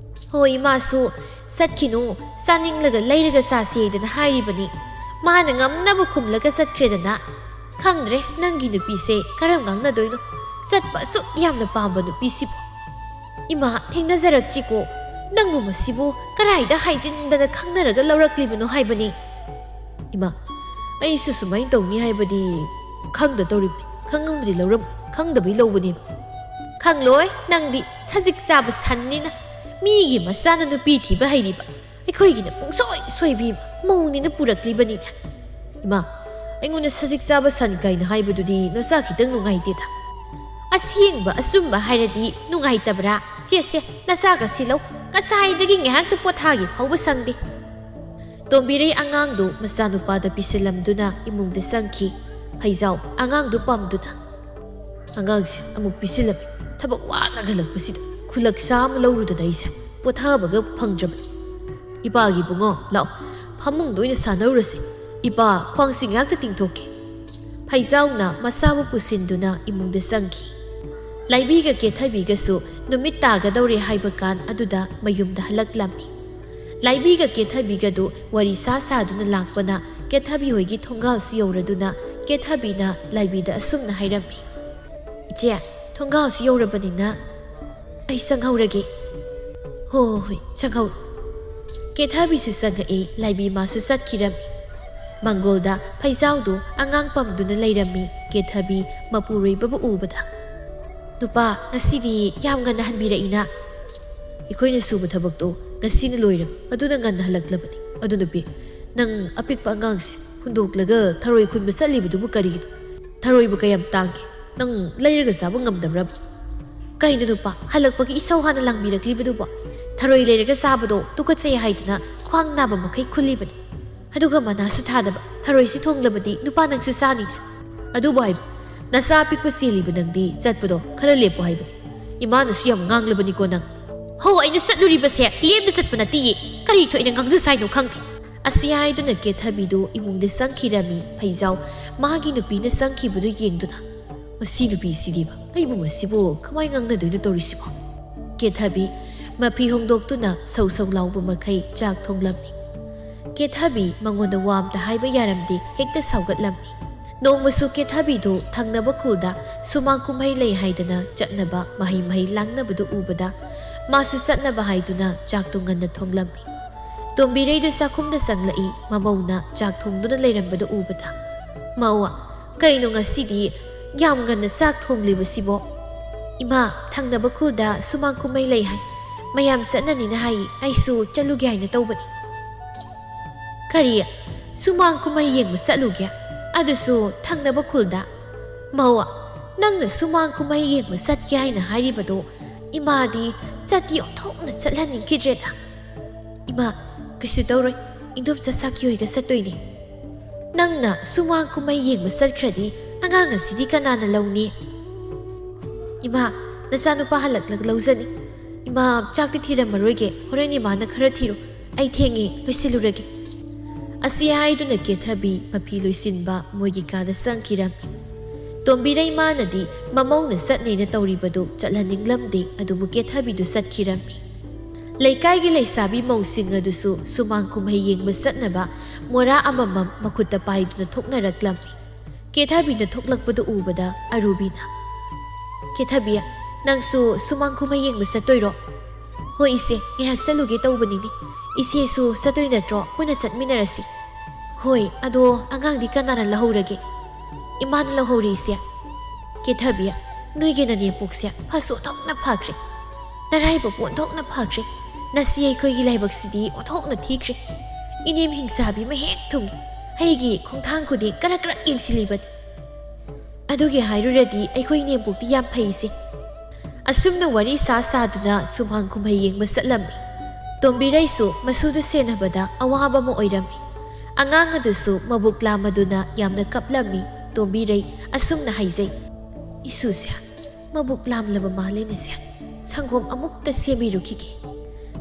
"ꯍꯣꯏ, ꯏꯃꯥꯁꯨ ꯆꯠꯈꯤꯅꯨ, ꯆꯥꯅꯤꯡꯂꯒ ꯂꯩꯔꯒ ꯆꯥꯁꯦꯗꯅ ꯍꯥꯏꯔꯤꯕꯅꯤ꯫ ꯃꯥꯅ ꯉꯝꯅꯕ ꯈꯨꯝꯂꯒ ꯆꯠꯈ꯭ꯔꯦꯗꯅ꯫ ꯈꯪꯗ꯭ꯔꯦ, ꯅꯪꯒꯤ ꯅꯨꯄꯤꯁꯦ ꯀꯔꯝ ꯉꯥꯡꯅꯗꯣꯏꯅꯣ? ꯆꯠꯄ ꯑꯁꯨꯛ ꯌꯥꯝꯅ ꯄꯥꯝꯕ ꯅꯨꯄꯤꯁꯤꯕꯨ꯫ ꯏꯃꯥ, ꯊꯦꯡꯅꯖꯔꯛꯇ꯭ꯔꯤꯀꯣ꯫ ꯅꯪꯕꯨ ꯃꯁꯤꯕꯨ ꯀꯔꯥꯏꯗ ꯍꯥꯏꯖꯤꯟꯗꯅ ꯈꯪꯅꯔꯒ ꯂꯧꯔꯛꯂꯤꯕꯅꯣ ꯍꯥꯏꯕꯅꯤ꯫" "ꯏꯃꯥ, ꯑꯩꯁꯨ ꯁꯨꯃꯥꯏꯅ ꯇꯧꯅꯤ ꯍꯥꯏꯕꯗꯤ ꯈꯪꯗ ꯇꯧꯔꯤꯕꯅꯤ꯫ ꯈꯪꯉꯝꯕꯗꯤ ꯂꯧꯔꯝ, ꯈꯪꯗꯕꯩ ꯂꯧꯕꯅꯦꯕ꯫" "ꯈꯪꯂꯣꯏ, ꯅꯪꯗꯤ ꯁꯖꯤꯛ ꯆꯥꯕ ꯁꯟꯅꯤꯅ꯫ ꯃꯤꯒꯤ ꯃꯆꯥꯅ ꯅꯨꯄꯤ ꯊꯤꯕ ꯍꯩꯔꯤꯕ, ꯑꯩꯈꯣꯏꯒꯤꯅ ꯄꯨꯡꯁꯣꯏ ꯁꯣꯏꯕꯤ ꯃꯧꯅꯤꯅ ꯄꯨꯔꯛꯂꯤꯕꯅꯤꯅꯦ꯫" "ꯏꯃꯥ, ꯑꯩꯉꯣꯟꯗ ꯁꯖꯤꯛ ꯆꯥꯕ ꯁꯟ ꯀꯥꯏꯅ ꯍꯥꯏꯕꯗꯨꯗꯤ ꯅꯆꯥ ꯈꯤꯇꯪ ꯅꯨꯡꯉꯥꯏꯇꯦꯗ꯫" "ꯑꯁꯦꯡꯕ ꯑꯆꯨꯝꯕ ꯍꯥꯏꯔꯗꯤ ꯅꯨꯡꯉꯥꯏꯇꯕ꯭ꯔꯥ? ꯁꯦ, ꯁꯦ, ꯅꯆꯥꯒ ꯁꯤꯜꯂꯧ꯫ ꯉꯁꯥꯏꯗꯒꯤ ꯉꯥꯏꯍꯥꯛꯇ ꯄꯣꯊꯥꯒꯦ ꯐꯥꯎꯕ ꯁꯪꯗꯦ꯫" ꯇꯣꯝꯕꯤꯔꯩ ꯑꯉꯥꯡꯗꯨ ꯃꯆꯥꯅꯨꯄꯥꯗ ꯄꯤꯁꯤꯜꯂꯝꯗꯨꯅ ꯏꯃꯨꯡꯗ ꯆꯪꯈꯤ꯫ ꯐꯩꯖꯥꯎ ꯑꯉꯥꯡꯗꯨ ꯄꯝꯗꯨꯅ, "ꯑꯉꯥꯡꯁꯦ ꯑꯃꯨꯛ ꯄꯤꯁꯤꯜꯂꯝꯃꯤ꯫ ꯊꯕꯛ ꯋꯥꯅ ꯍꯜꯂꯛꯄꯁꯤꯗ ꯈꯨꯂꯛꯁꯥ ꯑꯃ ꯂꯧꯔꯨꯗꯅ ꯑꯩꯁꯦ ꯄꯣꯊꯥꯕꯒ ꯐꯪꯗ꯭ꯔꯕꯅꯤ꯫ ꯏꯄꯥꯒꯤ ꯏꯕꯨꯡꯉꯣ, ꯂꯥꯛꯑꯣ, ꯐꯃꯨꯡꯗ ꯑꯣꯏꯅ ꯁꯥꯟꯅꯔꯨꯔꯁꯤ꯫ ꯏꯄꯥ, ꯈ꯭ꯋꯥꯡꯁꯤ ꯉꯥꯛꯇ ꯇꯤꯡꯊꯣꯛꯀꯦ꯫" ꯐꯩꯖꯥꯎꯅ ꯃꯆꯥꯕꯨ ꯄꯨꯁꯤꯟꯗꯨꯅ ꯏꯃꯨꯡꯗ ꯆꯪꯈꯤ꯫ ꯂꯥꯏꯕꯤꯒ ꯀꯦꯊꯕꯤꯒꯁꯨ ꯅꯨꯃꯤꯠ ꯇꯥꯒꯗꯧꯔꯦ ꯍꯥꯏꯕ ꯀꯥꯟ ꯑꯗꯨꯗ ꯃꯌꯨꯝꯗ ꯍꯜꯂꯛꯂꯝꯃꯤ꯫ ꯂꯥꯏꯕꯤꯒ ꯀꯦꯊꯕꯤꯒꯗꯨ ꯋꯥꯔꯤ ꯁꯥ ꯁꯥꯗꯨꯅ ꯂꯥꯛꯄꯅ ꯀꯦꯊꯕꯤ ꯍꯣꯏꯒꯤ ꯊꯣꯡꯒꯥꯜꯁꯨ ꯌꯧꯔꯗꯨꯅ ꯀꯦꯊꯕꯤꯅ ꯂꯥꯏꯕꯤꯗ ꯑꯁꯨꯝꯅ ꯍꯥꯏꯔꯝꯃꯤ, "ꯏꯆꯦ, ꯊꯣꯡꯒꯥꯜꯁꯨ ꯌꯧꯔꯕꯅꯤꯅ ꯑꯩ ꯆꯪꯍꯧꯔꯒꯦ꯫" "ꯍꯣ, ꯍꯣ, ꯍꯣꯏ, ꯆꯪꯍꯧꯔꯣ꯫" ꯀꯦꯊꯕꯤꯁꯨ ꯆꯪꯉꯛꯏ, ꯂꯥꯏꯕꯤ ꯃꯥꯁꯨ ꯆꯠꯈꯤꯔꯝꯃꯤ꯫ ꯃꯪꯒꯣꯜꯗ ꯐꯩꯖꯥꯎꯗꯨ ꯑꯉꯥꯡ ꯄꯝꯗꯨꯅ ꯂꯩꯔꯝꯃꯤ꯫ ꯀꯦꯊꯕꯤ ꯃꯄꯨꯔꯣꯏꯕꯕꯨ ꯎꯕꯗ, "ꯅꯨꯄꯥ, ꯉꯁꯤꯗꯤ ꯌꯥꯝ ꯉꯟꯅ ꯍꯟꯕꯤꯔꯛꯏꯅ꯫" "ꯑꯩꯈꯣꯏꯅ ꯁꯨꯕ ꯊꯕꯛꯇꯣ ꯉꯁꯤꯅ ꯂꯣꯏꯔꯝꯃꯤ, ꯑꯗꯨꯅ ꯉꯟꯅ ꯍꯜꯂꯛꯂꯕꯅꯤ꯫ ꯑꯗꯨ ꯅꯨꯄꯤ, ꯅꯪ ꯑꯄꯤꯛꯄ ꯑꯉꯥꯡꯁꯦ ꯍꯨꯟꯗꯣꯛꯂꯒ ꯊꯔꯣꯏ ꯈꯨꯟꯕ ꯆꯠꯂꯤꯕꯗꯨꯕꯨ ꯀꯔꯤꯒꯤꯅꯣ? ꯊꯔꯣꯏꯕꯨ ꯀꯌꯥꯝ ꯇꯥꯡꯒꯦ? ꯅꯪ ꯂꯩꯔꯒ ꯆꯥꯕ ꯉꯝꯗꯕ꯭ꯔꯕ?" "ꯀꯩꯅꯣ ꯅꯨꯄꯥ, ꯍꯜꯂꯛꯄꯒꯤ ꯏꯁꯧ ꯍꯥꯟꯅ ꯂꯥꯡꯕꯤꯔꯛꯂꯤꯕꯗꯨꯕꯣ? ꯊꯔꯣꯏ ꯂꯩꯔꯒ ꯆꯥꯕꯗꯣ ꯇꯨꯀꯠꯆꯩ ꯍꯥꯏꯗꯅ ꯈ꯭ꯋꯥꯡ ꯅꯥꯕ ꯃꯈꯩ ꯈꯨꯜꯂꯤꯕꯅꯤ꯫ ꯑꯗꯨꯒ ꯃꯅꯥꯁꯨ ꯊꯥꯗꯕ, ꯊꯔꯣꯏꯁꯤ ꯊꯣꯡꯂꯕꯗꯤ ꯅꯨꯄꯥ ꯅꯪꯁꯨ ꯆꯥꯅꯤꯅꯦ꯫ ꯑꯗꯨꯕꯨ ꯍꯥꯏꯕ, ꯅꯆꯥ ꯑꯄꯤꯛꯄ ꯆꯦꯜꯂꯤꯕ ꯅꯪꯗꯤ ꯆꯠꯄꯗꯣ ꯈꯔ ꯂꯦꯞꯄꯣ ꯍꯥꯏꯕꯅꯤ꯫ ꯏꯃꯥꯅꯁꯨ ꯌꯥꯝ ꯉꯥꯡꯂꯕꯅꯤꯀꯣ ꯅꯪ꯫" "ꯍꯣ, ꯑꯩꯅ ꯆꯠꯂꯨꯔꯤꯕꯁꯦ ꯂꯦꯝꯅ ꯆꯠꯄ ꯅꯠꯇꯦꯌꯦ꯫ ꯀꯔꯤ ꯊꯣꯛꯏꯅ ꯉꯥꯡꯖ ꯁꯥꯏꯅꯣ ꯈꯪꯗꯦ꯫" ꯑꯁꯤ ꯍꯥꯏꯗꯨꯅ ꯀꯦꯊꯕꯤꯗꯨ ꯏꯃꯨꯡꯗ ꯆꯪꯈꯤꯔꯝꯃꯤ꯫ ꯐꯩꯖꯥꯎ ꯃꯥꯒꯤ ꯅꯨꯄꯤꯅ ꯆꯪꯈꯤꯕꯗꯨ ꯌꯦꯡꯗꯨꯅ, "ꯃꯁꯤ ꯅꯨꯄꯤꯁꯤꯗꯤꯕ, ꯑꯩꯕꯨ ꯃꯁꯤꯕꯨ ꯀꯃꯥꯏ ꯉꯥꯡꯅꯗꯣꯏꯅꯣ ꯇꯧꯔꯤꯁꯤꯕꯣ?" ꯀꯦꯊꯕꯤ ꯃꯐꯤ ꯍꯣꯡꯗꯣꯛꯇꯨꯅ ꯁꯧ ꯁꯧ ꯂꯥꯎꯕ ꯃꯈꯩ ꯆꯥꯛ ꯊꯣꯡꯂꯝꯃꯤ꯫ ꯀꯦꯊꯕꯤ ꯃꯉꯣꯟꯗ ꯋꯥ ꯑꯝꯇ ꯍꯥꯏꯕ ꯌꯥꯔꯝꯗꯦ, ꯍꯦꯛꯇ ꯁꯥꯎꯒꯠꯂꯝꯃꯤ꯫ ꯅꯣꯡꯃꯁꯨ ꯀꯦꯊꯕꯤꯗꯨ ꯊꯪꯅꯕ ꯈꯨꯜꯗ ꯁꯨꯃꯥꯡ ꯀꯨꯝꯍꯩ ꯂꯩ ꯍꯥꯏꯗꯅ ꯆꯠꯅꯕ ꯃꯍꯩ ꯃꯍꯩ ꯂꯥꯡꯅꯕꯗꯨ ꯎꯕꯗ ꯃꯥꯁꯨ ꯆꯠꯅꯕ ꯍꯥꯏꯗꯨꯅ ꯆꯥꯛꯇꯨ ꯉꯟꯅ ꯊꯣꯡꯂꯝꯃꯤ꯫ ꯇꯣꯝꯕꯤꯔꯩꯗꯨ ꯆꯥꯛꯈꯨꯝꯗ ꯆꯪꯂꯛꯏ꯫ ꯃꯃꯧꯅ ꯆꯥꯛ ꯊꯣꯡꯗꯨꯅ ꯂꯩꯔꯝꯕꯗꯨ ꯎꯕꯗ, "ꯃꯧ, ꯀꯩꯅꯣ ꯉꯁꯤꯗꯤ ꯌꯥꯝ ꯉꯟꯅ ꯆꯥꯛ ꯊꯣꯡꯂꯤꯕꯁꯤꯕꯣ?" "ꯏꯃꯥ, ꯊꯪꯅꯕ ꯈꯨꯜꯗ ꯁꯨꯃꯥꯡ ꯀꯨꯝꯍꯩ ꯂꯩ ꯍꯥꯏ꯫ ꯃꯌꯥꯝ ꯆꯠꯅꯅꯤꯅ ꯍꯥꯏ꯫ ꯑꯩꯁꯨ ꯆꯠꯂꯨꯒꯦ ꯍꯥꯏꯅ ꯇꯧꯕꯅꯤ꯫" "ꯀꯔꯤ? ꯁꯨꯃꯥꯡ ꯀꯨꯝꯍꯩ ꯌꯦꯡꯕ ꯆꯠꯂꯨꯒꯦ? ꯑꯗꯨꯁꯨ ꯊꯪꯅꯕ ꯈꯨꯜꯗ? ꯃꯧ, ꯅꯪꯅ ꯁꯨꯃꯥꯡ ꯀꯨꯝꯍꯩ ꯌꯦꯡꯕ ꯆꯠꯀꯦ ꯍꯥꯏꯅ ꯍꯥꯏꯔꯤꯕꯗꯣ ꯏꯃꯥꯗꯤ ꯆꯠꯇꯤ ꯑꯣꯟꯊꯣꯛꯅ ꯆꯠꯍꯟꯅꯤꯡꯈꯤꯗ꯭ꯔꯦꯗ꯫" "ꯏꯃꯥ, ꯀꯩꯁꯨ ꯇꯧꯔꯣꯏ꯫ ꯏꯟꯗꯣꯝꯆꯥ ꯁꯥꯈꯤ ꯍꯣꯏꯒ ꯆꯠꯇꯣꯏꯅꯦ꯫" "ꯅꯪꯅ ꯁꯨꯃꯥꯡ ꯀꯨꯝꯍꯩ ꯌꯦꯡꯕ ꯆꯠꯈ꯭ꯔꯗꯤ ꯑꯉꯥꯡ ꯑꯁꯤꯗꯤ ꯀꯅꯥꯅ ꯂꯧꯅꯤ?" "ꯏꯃꯥ, ꯅꯆꯥꯅꯨꯄꯥ ꯍꯜꯂꯛꯂꯒ ꯂꯧꯖꯅꯤ꯫" "ꯏꯃꯥ, ꯆꯥꯛꯇꯤ ꯊꯤꯔꯝꯃꯔꯣꯏꯒꯦ꯫ ꯍꯣꯔꯦꯟ ꯏꯃꯥꯅ ꯈꯔ ꯊꯤꯔꯣ꯫ ꯑꯩ ꯊꯦꯡꯉꯦ, ꯂꯣꯏꯁꯤꯜꯂꯨꯔꯒꯦ꯫" ꯑꯁꯤ ꯍꯥꯏꯗꯨꯅ ꯀꯦꯊꯕꯤ ꯃꯐꯤ ꯂꯣꯏꯁꯤꯟꯕ ꯃꯣꯏꯒꯤ ꯀꯥꯗ ꯆꯪꯈꯤꯔꯝꯃꯤ꯫ ꯇꯣꯝꯕꯤꯔꯩ ꯃꯥꯅꯗꯤ ꯃꯃꯧꯅ ꯆꯠꯅꯦꯅ ꯇꯧꯔꯤꯕꯗꯨ ꯆꯠꯍꯟꯅꯤꯡꯂꯝꯗꯦ, ꯑꯗꯨꯕꯨ ꯀꯦꯊꯕꯤꯗꯨ ꯆꯠꯈꯤꯔꯝꯃꯤ꯫ ꯂꯩꯀꯥꯏꯒꯤ ꯂꯩꯁꯥꯕꯤ ꯃꯧꯁꯤꯡ ꯑꯗꯨꯁꯨ ꯁꯨꯃꯥꯡ ꯀꯨꯝꯍꯩ ꯌꯦꯡꯕ ꯆꯠꯅꯕ ꯃꯣꯔꯥ ꯑꯃꯃꯝ ꯃꯈꯨꯠꯇ ꯄꯥꯏꯗꯨꯅ ꯊꯣꯛꯅꯔꯛꯂꯝꯃꯤ꯫ ꯀꯦꯊꯕꯤꯅ ꯊꯣꯛꯂꯛꯄꯗꯨ ꯎꯕꯗ ꯑꯔꯨꯕꯤꯅ, "ꯀꯦꯊꯕꯤ, ꯅꯪꯁꯨ ꯁꯨꯃꯥꯡ ꯀꯨꯝꯍꯩ ꯌꯦꯡꯕ ꯆꯠꯇꯣꯏꯔꯣ?" "ꯍꯣꯏ ꯏꯆꯦ, ꯉꯥꯏꯍꯥꯛ ꯆꯠꯂꯨꯒꯦ ꯇꯧꯕꯅꯤꯅꯦ꯫ ꯏꯆꯦꯁꯨ ꯆꯠꯇꯣꯏ ꯅꯠꯇ꯭ꯔꯣ? ꯄꯨꯟꯅ ꯆꯠꯃꯤꯟꯅꯔꯁꯤ꯫" "ꯍꯣꯏ, ꯑꯗꯣ ꯑꯉꯥꯡꯗꯤ ꯀꯅꯥꯅ ꯂꯧꯍꯧꯔꯒꯦ?" "ꯏꯃꯥꯅ ꯂꯧꯍꯧꯔꯦ ꯏꯆꯦ꯫" "ꯀꯦꯊꯕꯤ, ꯅꯣꯏꯒꯤ ꯅꯅꯦꯝꯄꯣꯛꯁꯦ ꯐꯁꯨ ꯑꯣꯟꯊꯣꯛꯅ ꯐꯈ꯭ꯔꯦ꯫ ꯅꯔꯥꯏꯕꯛꯄꯨ ꯑꯣꯟꯊꯣꯛꯅ ꯐꯈ꯭ꯔꯦ꯫ ꯅꯆꯦ ꯑꯩꯈꯣꯏꯒꯤ ꯂꯥꯏꯕꯛꯁꯤꯗꯤ ꯑꯣꯟꯊꯣꯛꯅ ꯊꯤꯈ꯭ꯔꯦ꯫ ꯏꯅꯦꯝ ꯍꯤꯡꯆꯥꯕꯤ ꯑꯃ ꯍꯦꯛ ꯊꯨꯡꯉꯤ꯫ ꯑꯩꯒꯤ ꯈꯣꯡꯊꯥꯡ ꯈꯨꯗꯤꯡ ꯀꯔꯛ ꯀꯔꯛ ꯌꯦꯡꯁꯤꯜꯂꯤꯕꯅꯤ꯫ ꯑꯗꯨꯒꯤ ꯍꯥꯏꯔꯨꯔꯗꯤ ꯑꯩꯈꯣꯏ ꯏꯅꯦꯝꯄꯣꯛꯇꯤ ꯌꯥꯝ ꯐꯩꯁꯦ꯫" ꯑꯁꯨꯝꯅ ꯋꯥꯔꯤ ꯁꯥ ꯁꯥꯗꯨꯅ ꯁꯨꯃꯥꯡ ꯀꯨꯝꯍꯩ ꯌꯦꯡꯕ ꯆꯠꯂꯝꯃꯤ꯫ ꯇꯣꯝꯕꯤꯔꯩꯁꯨ ꯃꯁꯨꯗꯨ ꯁꯦꯟꯅꯕꯗ ꯑꯋꯥꯕ ꯑꯃ ꯑꯣꯏꯔꯝꯃꯤ꯫ ꯑꯉꯥꯡ ꯑꯗꯨꯁꯨ ꯃꯕꯨꯛ ꯂꯥꯝꯃꯗꯨꯅ ꯌꯥꯝꯅ ꯀꯞꯂꯝꯃꯤ꯫ ꯇꯣꯝꯕꯤꯔꯩ ꯑꯁꯨꯝꯅ ꯍꯥꯏꯖꯩ, "ꯏꯁꯨꯁꯦ, ꯃꯕꯨꯛ ꯂꯥꯝꯂꯕ ꯃꯥꯜꯂꯦꯅꯦꯁꯦ꯫ ꯁꯪꯒꯣꯝ ꯑꯃꯨꯛꯇ ꯁꯦꯝꯕꯤꯔꯨꯈꯤꯒꯦ꯫"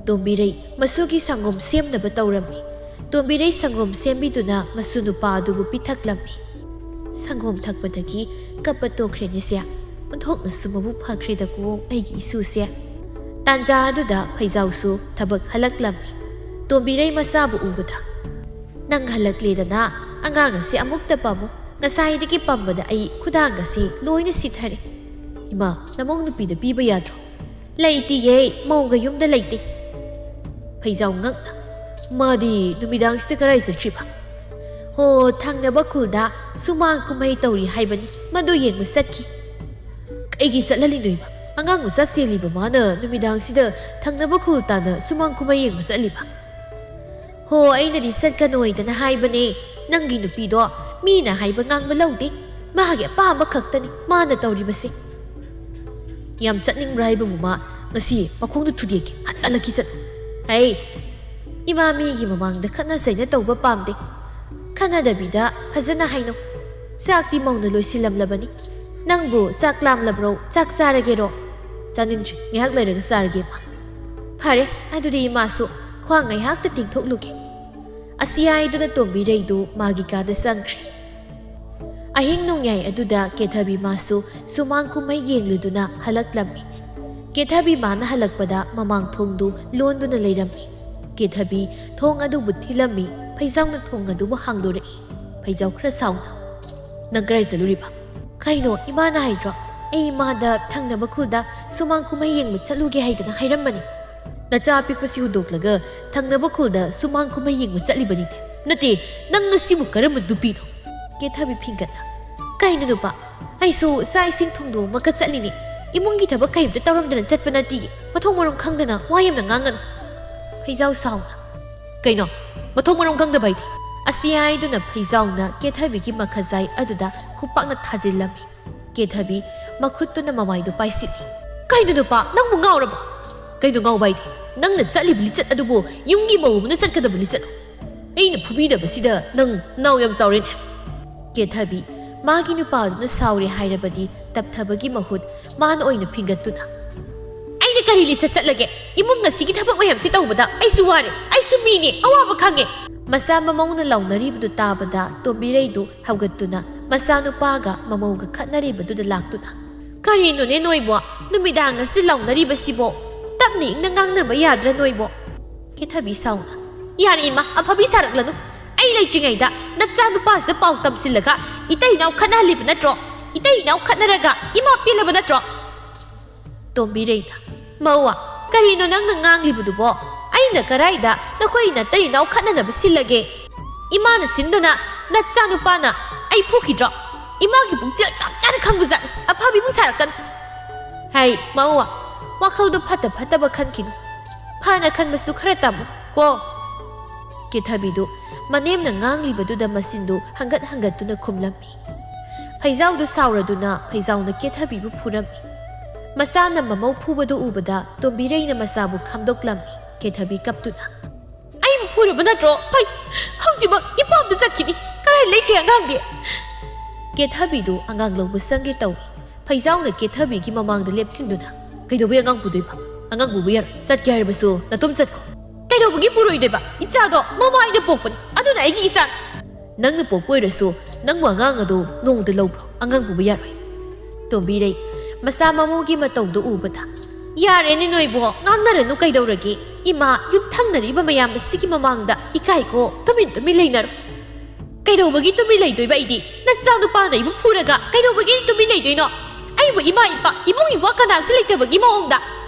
ꯇꯣꯝꯕꯤꯔꯩ ꯃꯁꯨꯒꯤ ꯁꯪꯒꯣꯝ ꯁꯦꯝꯅꯕ ꯇꯧꯔꯝꯃꯤ꯫ ꯇꯣꯝꯕꯤꯔꯩ ꯁꯪꯒꯣꯝ ꯁꯦꯝꯕꯤꯗꯨꯅ ꯃꯁꯨ ꯅꯨꯄꯥ ꯑꯗꯨꯕꯨ ꯄꯤꯊꯛꯂꯝꯃꯤ꯫ "ꯁꯪꯒꯣꯝ ꯊꯛꯄꯗꯒꯤ ꯀꯞꯄ ꯇꯣꯛꯈ꯭ꯔꯦꯅꯦꯁꯦ꯫ ꯑꯣꯟꯊꯣꯛꯅꯁꯨ ꯃꯕꯨꯛ ꯐꯈ꯭ꯔꯦꯗꯀꯣ ꯑꯩꯒꯤ ꯏꯁꯨꯁꯦ꯫" ꯇꯥꯟꯖꯥ ꯑꯗꯨꯗ ꯐꯩꯖꯥꯎꯁꯨ ꯊꯕꯛ ꯍꯜꯂꯛꯂꯝꯃꯤ꯫ ꯇꯣꯝꯕꯤꯔꯩ ꯃꯆꯥꯕꯨ ꯎꯕꯗ, "ꯅꯪ ꯍꯜꯂꯛꯂꯦꯗꯅ, ꯑꯉꯥꯡ ꯑꯁꯤ ꯑꯃꯨꯛꯇ ꯄꯝꯃꯨ꯫ ꯉꯁꯥꯏꯗꯒꯤ ꯄꯝꯕꯗ ꯑꯩ ꯈꯨꯗꯥꯡꯒꯁꯦ ꯂꯣꯏꯅ ꯁꯤꯊꯔꯦ꯫" "ꯏꯃꯥ, ꯅꯃꯧ ꯅꯨꯄꯤꯗ ꯄꯤꯕ ꯌꯥꯗ꯭ꯔꯣ?" "ꯂꯩꯇꯤꯌꯦ, ꯃꯧꯒ ꯌꯨꯝꯗ ꯂꯩꯇꯦ꯫" ꯐꯩꯖꯥꯎ ꯉꯛꯅ, "ꯃꯥꯗꯤ ꯅꯨꯃꯤꯗꯥꯡꯁꯤꯗ ꯀꯗꯥꯏ ꯆꯠꯈ꯭ꯔꯤꯕ?" "ꯍꯣ, ꯊꯪꯅꯕ ꯈꯨꯜꯗ ꯁꯨꯃꯥꯡ ꯀꯨꯝꯍꯩ ꯇꯧꯔꯤ ꯍꯥꯏꯕꯅꯤ, ꯃꯗꯨ ꯌꯦꯡꯕ ꯆꯠꯈꯤ꯫" "ꯀꯩꯒꯤ ꯆꯠꯍꯜꯂꯤꯅꯣ ꯏꯃꯥ? ꯑꯉꯥꯡ ꯃꯆꯥ ꯆꯦꯜꯂꯤꯕ ꯃꯥꯅ ꯅꯨꯃꯤꯗꯥꯡꯁꯤꯗ ꯊꯪꯅꯕ ꯈꯨꯜ ꯇꯥꯟꯅ ꯁꯨꯃꯥꯡ ꯀꯨꯝꯍꯩ ꯌꯦꯡꯕ ꯆꯠꯂꯤꯕ?" "ꯍꯣ, ꯑꯩꯅꯗꯤ ꯆꯠꯀꯅꯣꯏꯗꯅ ꯍꯥꯏꯕꯅꯦ꯫ ꯅꯪꯒꯤ ꯅꯨꯄꯤꯗꯣ ꯃꯤꯅ ꯍꯥꯏꯕ ꯉꯥꯡꯕ ꯂꯧꯗꯦ꯫ ꯃꯥꯒꯤ ꯑꯄꯥꯝꯕ ꯈꯛꯇꯅꯤ ꯃꯥꯅ ꯇꯧꯔꯤꯕꯁꯦ꯫" "ꯌꯥꯝ ꯆꯠꯅꯤꯡꯕ꯭ꯔꯥ ꯍꯥꯏꯕꯕꯨ ꯃꯥ? ꯉꯁꯤ ꯃꯈꯣꯡꯗꯨ ꯊꯨꯗꯦꯛꯀꯦ꯫ ꯍꯟ ꯍꯜꯂꯛꯈꯤ ꯆꯠꯂꯨ꯫" "ꯍꯩ, ꯏꯃꯥ, ꯃꯤꯒꯤ ꯃꯃꯥꯡꯗ ꯈꯠꯅ ꯆꯩꯅ ꯇꯧꯕ ꯄꯥꯝꯗꯦ꯫ ꯈꯠꯅꯗꯕꯤꯗ ꯐꯖꯅ ꯍꯥꯏꯅꯧ꯫ ꯆꯥꯛꯇꯤ ꯃꯧꯅ ꯂꯣꯏꯁꯤꯜꯂꯝꯂꯕꯅꯤ꯫ ꯅꯪꯕꯨ ꯆꯥꯛ ꯂꯥꯝꯂꯕ꯭ꯔꯣ? ꯆꯥꯛ ꯆꯥꯔꯒꯦꯔꯣ?" "ꯆꯥꯅꯤꯡꯗ꯭ꯔꯤ, ꯉꯥꯏꯍꯥꯛ ꯂꯩꯔꯒ ꯆꯥꯔꯒꯦ, ꯏꯃꯥ꯫" "ꯐꯔꯦ, ꯑꯗꯨꯗꯤ ꯏꯃꯥꯁꯨ ꯈ꯭ꯋꯥꯡ ꯉꯥꯏꯍꯥꯛꯇ ꯇꯤꯡꯊꯣꯛꯂꯨꯒꯦ꯫" ꯑꯁꯤ ꯍꯥꯏꯗꯨꯅ ꯇꯣꯝꯕꯤꯔꯩꯗꯨ ꯃꯥꯒꯤ ꯀꯥꯗ ꯆꯪꯈ꯭ꯔꯦ꯫ ꯑꯍꯤꯡ ꯅꯣꯡꯌꯥꯏ ꯑꯗꯨꯗ ꯀꯦꯊꯕꯤ ꯃꯥꯁꯨ ꯁꯨꯃꯥꯡ ꯀꯨꯝꯍꯩ ꯌꯦꯡꯂꯨꯗꯨꯅ ꯍꯜꯂꯛꯂꯝꯃꯤ꯫ ꯀꯦꯊꯕꯤ ꯃꯥꯅ ꯍꯜꯂꯛꯄꯗ ꯃꯃꯥꯡ ꯊꯣꯡꯗꯨ ꯂꯣꯟꯗꯨꯅ ꯂꯩꯔꯝꯃꯤ꯫ ꯀꯦꯊꯕꯤ ꯊꯣꯡ ꯑꯗꯨꯕꯨ ꯊꯤꯜꯂꯝꯃꯤ꯫ ꯐꯩꯖꯥꯎꯅ ꯊꯣꯡ ꯑꯗꯨꯕꯨ ꯍꯥꯡꯗꯣꯔꯛꯏ꯫ ꯐꯩꯖꯥꯎ ꯈꯔ ꯁꯥꯎꯅ, "ꯅꯪ ꯀꯗꯥꯏ ꯆꯠꯂꯨꯔꯤꯕ?" "ꯀꯩꯅꯣ, ꯏꯃꯥꯅ ꯍꯥꯏꯗ꯭ꯔꯣ, ꯑꯩ ꯏꯃꯥꯗ ꯊꯪꯅꯕ ꯈꯨꯜꯗ ꯁꯨꯃꯥꯡ ꯀꯨꯝꯍꯩ ꯌꯦꯡꯕ ꯆꯠꯂꯨꯒꯦ ꯍꯥꯏꯗꯅ ꯍꯥꯏꯔꯝꯕꯅꯤ?" "ꯅꯆꯥ ꯑꯄꯤꯛꯄꯁꯤ ꯍꯨꯟꯗꯣꯛꯂꯒ ꯊꯪꯅꯕ ꯈꯨꯜꯗ ꯁꯨꯃꯥꯡ ꯀꯨꯝꯍꯩ ꯌꯦꯡꯕ ꯆꯠꯂꯤꯕꯅꯤꯅꯦ?" "ꯅꯠꯇꯦ, ꯅꯪ ꯑꯁꯤꯕꯨ ꯀꯔꯝꯕ ꯅꯨꯄꯤꯅꯣ?" ꯀꯦꯊꯕꯤ ꯐꯤꯡꯒꯠꯅ, "ꯀꯩꯅꯣ ꯅꯨꯄꯥ, ꯑꯩꯁꯨ ꯆꯥꯛ ꯏꯁꯤꯡ ꯊꯣꯡꯗꯣꯛꯑꯝꯃꯒ ꯆꯠꯂꯤꯅꯤ꯫ ꯏꯃꯨꯡꯒꯤ ꯊꯕꯛ ꯀꯔꯤꯝꯇ ꯇꯧꯔꯝꯗꯅ ꯆꯠꯄ ꯅꯠꯇꯤꯌꯦ꯫ ꯃꯊꯣꯡ ꯃꯔꯝ ꯈꯪꯗꯅ ꯋꯥ ꯌꯥꯝꯅ ꯉꯥꯡꯒꯅꯨ꯫" ꯐꯩꯖꯥꯎ ꯁꯥꯎꯅ, "ꯀꯩꯅꯣ, ꯃꯊꯣꯡ ꯃꯔꯝ ꯈꯪꯗꯕ ꯍꯥꯏꯗꯤ?" ꯑꯁꯤ ꯍꯥꯏꯗꯨꯅ ꯐꯩꯖꯥꯎꯅ ꯀꯦꯊꯕꯤꯒꯤ ꯃꯈꯖꯥꯏ ꯑꯗꯨꯗ ꯈꯨꯄꯥꯛꯅ ꯊꯥꯖꯤꯜꯂꯝꯃꯤ꯫ ꯀꯦꯊꯕꯤ ꯃꯈꯨꯠꯇꯨꯅ ꯃꯃꯥꯏꯗꯨ ꯄꯥꯏꯁꯤꯜꯂꯤ꯫ "ꯀꯩꯅꯣ ꯅꯨꯄꯥ, ꯅꯪꯕꯨ ꯉꯥꯎꯔꯕꯣ?" "ꯀꯩꯅꯣ ꯉꯥꯎꯕ ꯍꯥꯏꯗꯤ? ꯅꯪꯅ ꯆꯠꯂꯤꯕ ꯂꯤꯆꯠ ꯑꯗꯨꯕꯨ ꯌꯨꯝꯒꯤ ꯃꯧ ꯑꯃꯅ ꯆꯠꯀꯗꯕ ꯂꯤꯆꯠꯂꯣ? ꯑꯩꯅ ꯐꯨꯕꯤꯗꯕꯁꯤꯗ ꯅꯪ ꯅꯥꯎ ꯌꯥꯝ ꯆꯥꯎꯔꯦꯅꯦ?" ꯀꯦꯊꯕꯤ, ꯃꯥꯒꯤ ꯅꯨꯄꯥꯗꯨꯅ ꯁꯥꯎꯔꯦ ꯍꯥꯏꯔꯕꯗꯤ ꯇꯞꯊꯕꯒꯤ ꯃꯍꯨꯠ ꯃꯥꯅ ꯑꯣꯏꯅ ꯐꯤꯡꯒꯠꯇꯨꯅ, "ꯑꯩꯅ ꯀꯔꯤ ꯂꯤꯆꯠ ꯆꯠꯂꯒꯦ? ꯏꯃꯨꯡ ꯑꯁꯤꯒꯤ ꯊꯕꯛ ꯃꯌꯥꯝꯁꯤ ꯇꯧꯕꯗ ꯑꯩꯁꯨ ꯋꯥꯔꯦ, ꯑꯩꯁꯨ ꯃꯤꯅꯦ, ꯑꯋꯥꯕ ꯈꯪꯉꯦ꯫" ꯃꯆꯥ ꯃꯃꯧꯅ ꯂꯥꯎꯅꯔꯤꯕꯗꯨ ꯇꯥꯕꯗ ꯇꯣꯝꯕꯤꯔꯩꯗꯨ ꯍꯧꯒꯠꯇꯨꯅ ꯃꯆꯥꯅꯨꯄꯥꯒ ꯃꯃꯧꯒ ꯈꯠꯅꯔꯤꯕꯗꯨꯗ ꯂꯥꯛꯇꯨꯅ, "ꯀꯔꯤꯅꯣꯅꯦ ꯅꯣꯏꯕꯣ? ꯅꯨꯃꯤꯗꯥꯡ ꯑꯁꯤ ꯂꯥꯎꯅꯔꯤꯕꯁꯤꯕꯣ? ꯇꯞꯅ ꯏꯪꯅ ꯉꯥꯡꯅꯕ ꯌꯥꯗ꯭ꯔꯥ ꯅꯣꯏꯕꯣ?" ꯀꯦꯊꯕꯤ ꯁꯥꯎꯅ, "ꯌꯥꯔꯦ ꯏꯃꯥ, ꯑꯐꯕꯤ ꯁꯥꯔꯛꯂꯅꯨ꯫ ꯑꯩ ꯂꯩꯇ꯭ꯔꯤꯉꯩꯗ ꯅꯆꯥꯅꯨꯄꯥꯁꯤꯗ ꯄꯥꯎ ꯇꯝꯁꯤꯜꯂꯒ ꯏꯇꯩ ꯏꯅꯥꯎ ꯈꯠꯅꯍꯜꯂꯤꯕ ꯅꯠꯇ꯭ꯔꯣ? ꯏꯇꯩ ꯏꯅꯥꯎ ꯈꯠꯅꯔꯒ ꯏꯃꯥ ꯄꯦꯜꯂꯕ ꯅꯠꯇ꯭ꯔꯣ?" ꯇꯣꯝꯕꯤꯔꯩꯅ, "ꯃꯧꯋꯥ, ꯀꯔꯤꯅꯣ ꯅꯪꯅ ꯉꯥꯡꯂꯤꯕꯗꯨꯕꯣ? ꯑꯩꯅ ꯀꯔꯥꯏꯗ ꯅꯈꯣꯏ ꯅꯇꯩ ꯏꯅꯥꯎ ꯈꯠꯅꯅꯕ ꯁꯤꯜꯂꯒꯦ? ꯏꯃꯥꯅ ꯁꯤꯟꯗꯅ ꯅꯆꯥꯅꯨꯄꯥꯅ ꯑꯩ ꯐꯨꯈꯤꯗ꯭ꯔꯣ? ꯏꯃꯥꯒꯤ ꯄꯨꯛꯆꯦꯜ ꯆꯞ ꯆꯥꯅ ꯈꯪꯕꯖꯥꯠꯅꯤ꯫ ꯑꯐꯕꯤꯕꯨ ꯁꯥꯔꯛꯀꯅꯨ꯫ ꯍꯩ, ꯃꯧꯋꯥ, ꯋꯥꯈꯜꯗꯨ ꯐꯠꯇ ꯐꯠꯇꯕ ꯈꯟꯈꯤꯅꯨ꯫ ꯐꯅ ꯈꯟꯕꯁꯨ ꯈꯔ ꯇꯝꯃꯨ ꯀꯣ꯫" ꯀꯦꯊꯕꯤꯗꯨ ꯃꯅꯦꯝꯅ ꯉꯥꯡꯂꯤꯕꯗꯨꯗ ꯃꯆꯤꯟꯗꯨ ꯍꯪꯒꯠ ꯍꯪꯒꯠꯇꯨꯅ ꯈꯨꯝꯂꯝꯃꯤ꯫ ꯐꯩꯖꯥꯎꯗꯨ ꯁꯥꯎꯔꯗꯨꯅ ꯐꯩꯖꯥꯎꯅ ꯀꯦꯊꯕꯤꯕꯨ ꯐꯨꯔꯝꯃꯤ꯫ ꯃꯆꯥꯅ ꯃꯃꯧ ꯐꯨꯕꯗꯨ ꯎꯕꯗ ꯇꯣꯝꯕꯤꯔꯩꯅ ꯃꯆꯥꯕꯨ ꯈꯥꯝꯗꯣꯛꯂꯝꯃꯤ꯫ ꯀꯦꯊꯕꯤ ꯀꯞꯇꯨꯅ, "ꯑꯩꯕꯨ ꯐꯨꯔꯕ ꯅꯠꯇ꯭ꯔꯣ? ꯐꯩ, ꯍꯧꯖꯤꯛꯃꯛ ꯏꯄꯥꯝꯗ ꯆꯠꯈꯤꯅꯤ꯫ ꯀꯗꯥꯏ ꯂꯩꯈ꯭ꯔꯦ ꯑꯉꯥꯡꯗꯤ?" ꯀꯦꯊꯕꯤꯗꯨ ꯑꯉꯥꯡ ꯂꯧꯕ ꯆꯪꯒꯦ ꯇꯧꯏ꯫ ꯐꯩꯖꯥꯎꯅ ꯀꯦꯊꯕꯤꯒꯤ ꯃꯃꯥꯡꯗ ꯂꯦꯞꯁꯤꯟꯗꯨꯅ, "ꯀꯩꯗꯧꯕꯩ ꯑꯉꯥꯡ ꯄꯨꯗꯣꯏꯕ? ꯑꯉꯥꯡ ꯄꯨꯕ ꯌꯥꯔꯣꯏ꯫ ꯆꯠꯀꯦ ꯍꯥꯏꯔꯕꯁꯨ ꯅꯇꯣꯝ ꯆꯠꯈꯣ꯫" "ꯀꯩꯗꯧꯕꯒꯤ ꯄꯨꯔꯣꯏꯗꯣꯏꯕ? ꯏꯆꯥꯗꯣ ꯃꯃꯥ ꯑꯩꯅ ꯄꯣꯛꯄꯅꯤ꯫ ꯑꯗꯨꯅ ꯑꯩꯒꯤ ꯏꯆꯥꯅꯤ꯫" "ꯅꯪꯅ ꯄꯣꯛꯄ ꯑꯣꯏꯔꯁꯨ ꯅꯪꯕꯨ ꯑꯉꯥꯡ ꯑꯗꯨ ꯅꯣꯡꯃꯇ ꯂꯧꯕ꯭ꯔꯣ? ꯑꯉꯥꯡ ꯄꯨꯕ ꯌꯥꯔꯣꯏ꯫" ꯇꯣꯝꯕꯤꯔꯩ ꯃꯆꯥ ꯃꯃꯧꯒꯤ ꯃꯇꯧꯗꯨ ꯎꯕꯗ, "ꯌꯥꯔꯦꯅꯦ ꯅꯣꯏꯕꯣ, ꯉꯥꯡꯅꯔꯅꯨ ꯀꯩꯗꯧꯔꯒꯦ? ꯏꯃꯥ, ꯌꯨꯝꯊꯪꯅꯔꯤꯕ ꯃꯌꯥꯝ ꯑꯁꯤꯒꯤ ꯃꯃꯥꯡꯗ ꯏꯀꯥꯏꯀꯣ, ꯇꯨꯃꯤꯟ ꯇꯨꯃꯤꯟ ꯂꯩꯅꯔꯣ꯫" "ꯀꯩꯗꯧꯕꯒꯤ ꯇꯨꯃꯤꯟ ꯂꯩꯗꯣꯏꯕ ꯑꯩꯗꯤ? ꯅꯆꯥꯅꯨꯄꯥꯅ ꯑꯩꯕꯨ ꯐꯨꯔꯒ ꯀꯩꯗꯧꯕꯒꯤ ꯑꯩꯅ ꯇꯨꯃꯤꯟ ꯂꯩꯗꯣꯏꯅꯣ? ꯑꯩꯕꯨ ꯏꯃꯥ ꯏꯄꯥ, ꯏꯕꯨꯡ ꯏꯄ꯭ꯋꯥ ꯀꯅꯥꯁꯨ ꯂꯩꯇꯕꯒꯤ ꯃꯑꯣꯡꯗ?"